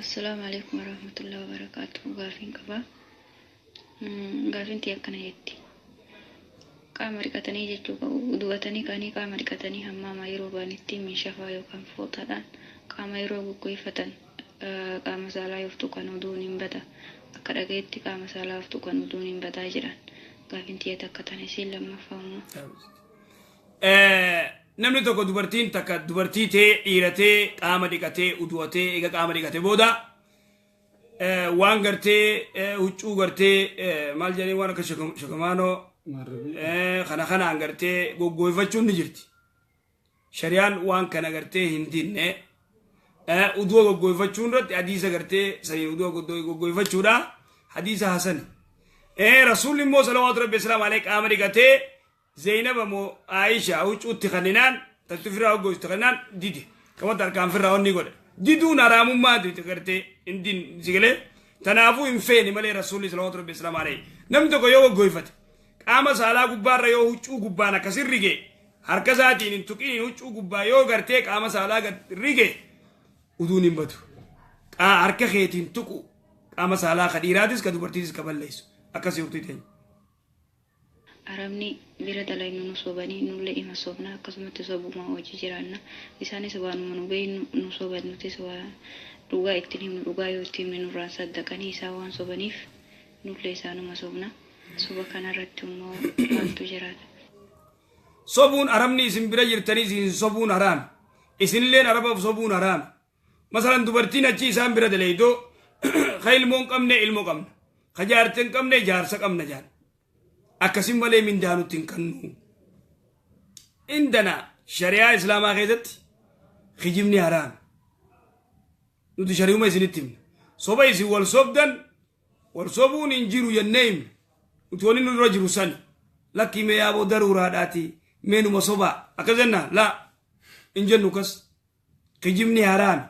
Assalaamu alaikum warahmatullahi wabarakatuh. Gaafiin qaba. Gaafiin tiyya akkana jetti. Qaama dhiqatanii jechuu qabu. Dubatanii ka'anii qaama dhiqatanii hammaamaa yeroo ba'anitti meeshafaa yookaan fooxaadhaan qaama yeroo goggoifatan qaama saalaa yoo tuqan oduun hin bada. Akka dhagayetti qaama saalaa of tuqan oduun hin badaa jedhan. Gaafiin tiyya takka tana isiin lammaffaa immoo. Namni tokko dubartiin takka dubartii tee dhiira tee qaama dhiqatee udu'atee eega qaama dhiqate booda waan gartee huccuu gartee maal jedhanii waan akka shakamaanoo kana kanaan gartee goggoofachuun ni jirti. Shari'aan waan kana gartee hin dinne udu'a goggoofachuun irratti hadiisa gartee sanii udu'a goggoofachuudha hadiisa hasani. Rasuulli immoo salawaatu rabbi islaam alayhi qaama dhiqatee Zeynaba moo Aisha huccuutti kanninaan tatti firraa hoggoystu kanninaan dide. Kamatti harkaan firraa onni godhe. Diduun haraamummaa dide gartee hin din sigalee. Tanaafuu hin feene malee Rasuulli salawaatu rabbi islaam alayhi. Namni tokko yoo hoggoyfate qaama saalaa gubbaarra yoo huccuu gubbaan akkasin rige harka isaatiin hin tuqiniin huccuu gubbaa yoo gartee qaama saalaa gad rige uduun hin badu. Harka keetiin tuqu qaama saalaa ka dhiiraatis ka dubartiitis ka balleessu akkasii uktii teenya. Arabni bira dalaynu nu sobanii nullee ima sobna akkasumatti sobuma wajji jiraanna isaanis waanuma nu beeynu nu soban nutis waa dhugaa itti hin himnu dhugaa yoo itti himne nurraan saddaqanii isaan waan sobaniif nullee isaanuma sobna soba kanarratti immoo maaltu jiraata. Sobuun arabni isin bira jirtanii isin sobuun haraami. Isinilleen araba sobuun haraami. Masalan dubartiin achi isaan bira daleeydoo ka ilmoo hin qabne ilmoo qabna. Ka jaarsa hin qabne jaarsa qabna jaan. Akkasin malee mindaa nutti hin kannu. Indana shari'aa islaamaa keessatti kijibni haraami. Nuti shari'uma isinitti himna. Soba isin wal sobdan wal sobuun hin jiru jennee himna. Nuti wani nurra jiru sani. Lakkii mee yaaboo daruuraadhaati mee numa sobaa akkas jennaa laa hin jennu kas. Kijibni haraami.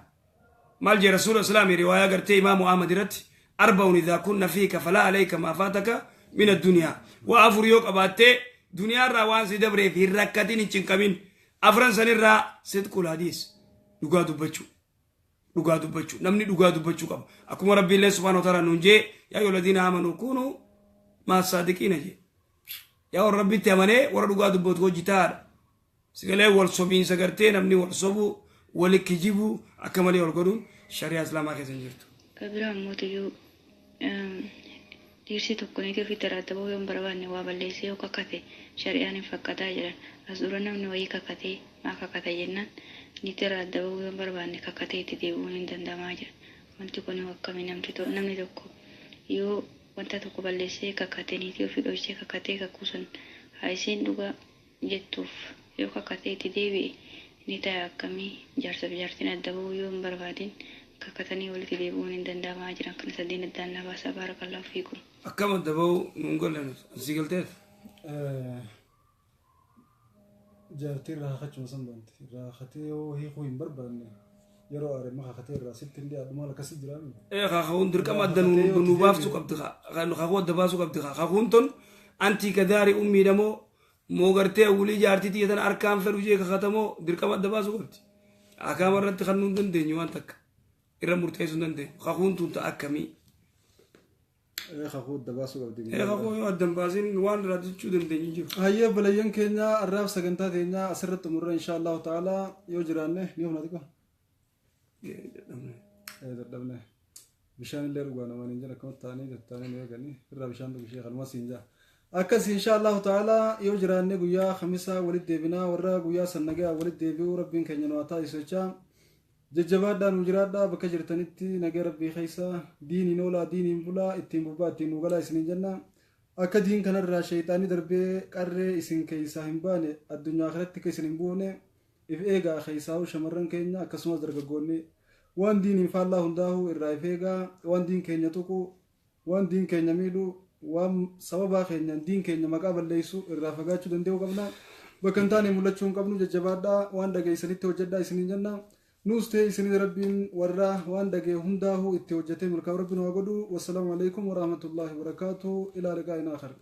Maal jee Rasuula Islaami riwaayaa gartee Imaamu Ahmad irratti arba'un idhaa kunna fiika falaa alayka maa faataka min addunyaa. Waa afur yoo qabaattee duniyaa irraa waan si dabreef hin rakkatin hin cinqamin. Afran sanirraa sidqul hadiis dhugaa dubbachuu. Dhugaa dubbachuu. Namni dhugaa dubbachuu qaba. Akkuma Rabbiillee subhaanahu wa ta'ala nuun jee yaa ayyuhal ladiina aamanuu kuunuu maa saadiqiina jee. Yaa warra Rabbitti amanee warra dhugaa dubbatu hojii ta'aadha. Sigalee wal sobiinsa gartee namni wal sobuu, wali kijibuu, akka malee wal godhuun shari'aa Islaamaa keessa hin jirtu. Ka biraa ammootiyyuu dhiirsi tokko niitii ofiitti irraa adda bahuu yoo hin barbaanne waa balleessee yoo kakate shari'aan hin faqqadaa jedhan. As dura namni wayii kakatee maa kakata jennaan niitii irraa adda bahuu yoo hin barbaanne kakatee itti deebi'uun hin danda'amaa jedhan. Wanti kun hoo akkami namni tokko yoo wanta tokko balleessee kakate niitii ofii dhoysee kakatee kakuu san haa isiin dhugaa jettuuf yoo kakatee itti deebi'e ni taya akkamii jaarsaf jaartiin adda bahuu yoo hin barbaadin kakatanii walitti deebi'uun hin danda'amaa jiran kana sadeen addaan naa baasaa baarakallaahu fiikum. Akkam adda bahuu nuun galle nuti ati sii galteet? Jaartii irraa kakachuma san banti. Irraa kakatee yoo hiikuu hin barbaanne yeroo aare ma kakatee irraa sitti hin dhiyaadhu maal akkasii jiraa mi? Ee kakakuun dirqama adda nu nu baaftuu qabdi kakuu adda baasuu qabdi kakuun tun antii kadaari ummiidha moo Moo gartee wly jaartii tiyya tana arkaan fedhu jee kakata moo dirqama adda baasuu qabdi. Ahkaama irratti kannuu hin dandeenyu waan takka. Irra murteessuu hin dandeenyu. Kakuun tun ta akkamii? Ee kakuu adda baasuu qabdi. Ee kakuu yoo adda hin baasin waan irraa jechuu dandeenyu hin jiru. Hayyee obboleeyyan keenya arraaf sagantaa teenya asirratti xumurra insha Allahu ta'ala yoo jiraanne ni humna xiqqoo. Dadhabne. Ee dadhabne. Bishaan illee dhugaa namaan hin jedhan akkamatti ta'anii tattaanii nu eeganii irraa bishaan dhugu ishee kanuma siin jaa. Akkas insha Allahu ta'ala yoo jiraanne guyyaa kamisaa walitti deebinaa warra guyyaa san nagaa walitti deebi'uu rabbiin keenya nu haa taasisu jechaa jajjabaadhaa nu jiraadhaa bakka jirtanitti nagaa rabbii keessa diiniin oolaa diiniin bulaa ittiin bobbaa ittiin nu galaa isiniin jenna. Akka diin kanarraa sheeyxaanni darbee qarree isin keessaa hin baane addunyaa kanatti akka isin hin buufne If eegaa keessaahuu shamarran keenya akkasumas dargaggoonni waan diiniin faallaa hundaahuu irraa if eegaa waan diin keenya tuqu waan diin keenya miidhu waan sababaa keenyaan diin keenya maqaa balleessu irraa fagaachuu danda'uu qabna bakka hin taane mul'achuu hin qabnu jajjabaadhaa waan dhageessanitti hojjedhaa isiniin jenna nuus ta'e isinis rabbiin warra waan dhagee hundaahuu itti hojjetee milkaa'u rabbi nu haa godhu wassalaamu alaikum warahmatullaahi wabarakaatuh ilaa liqaa'in aakhar.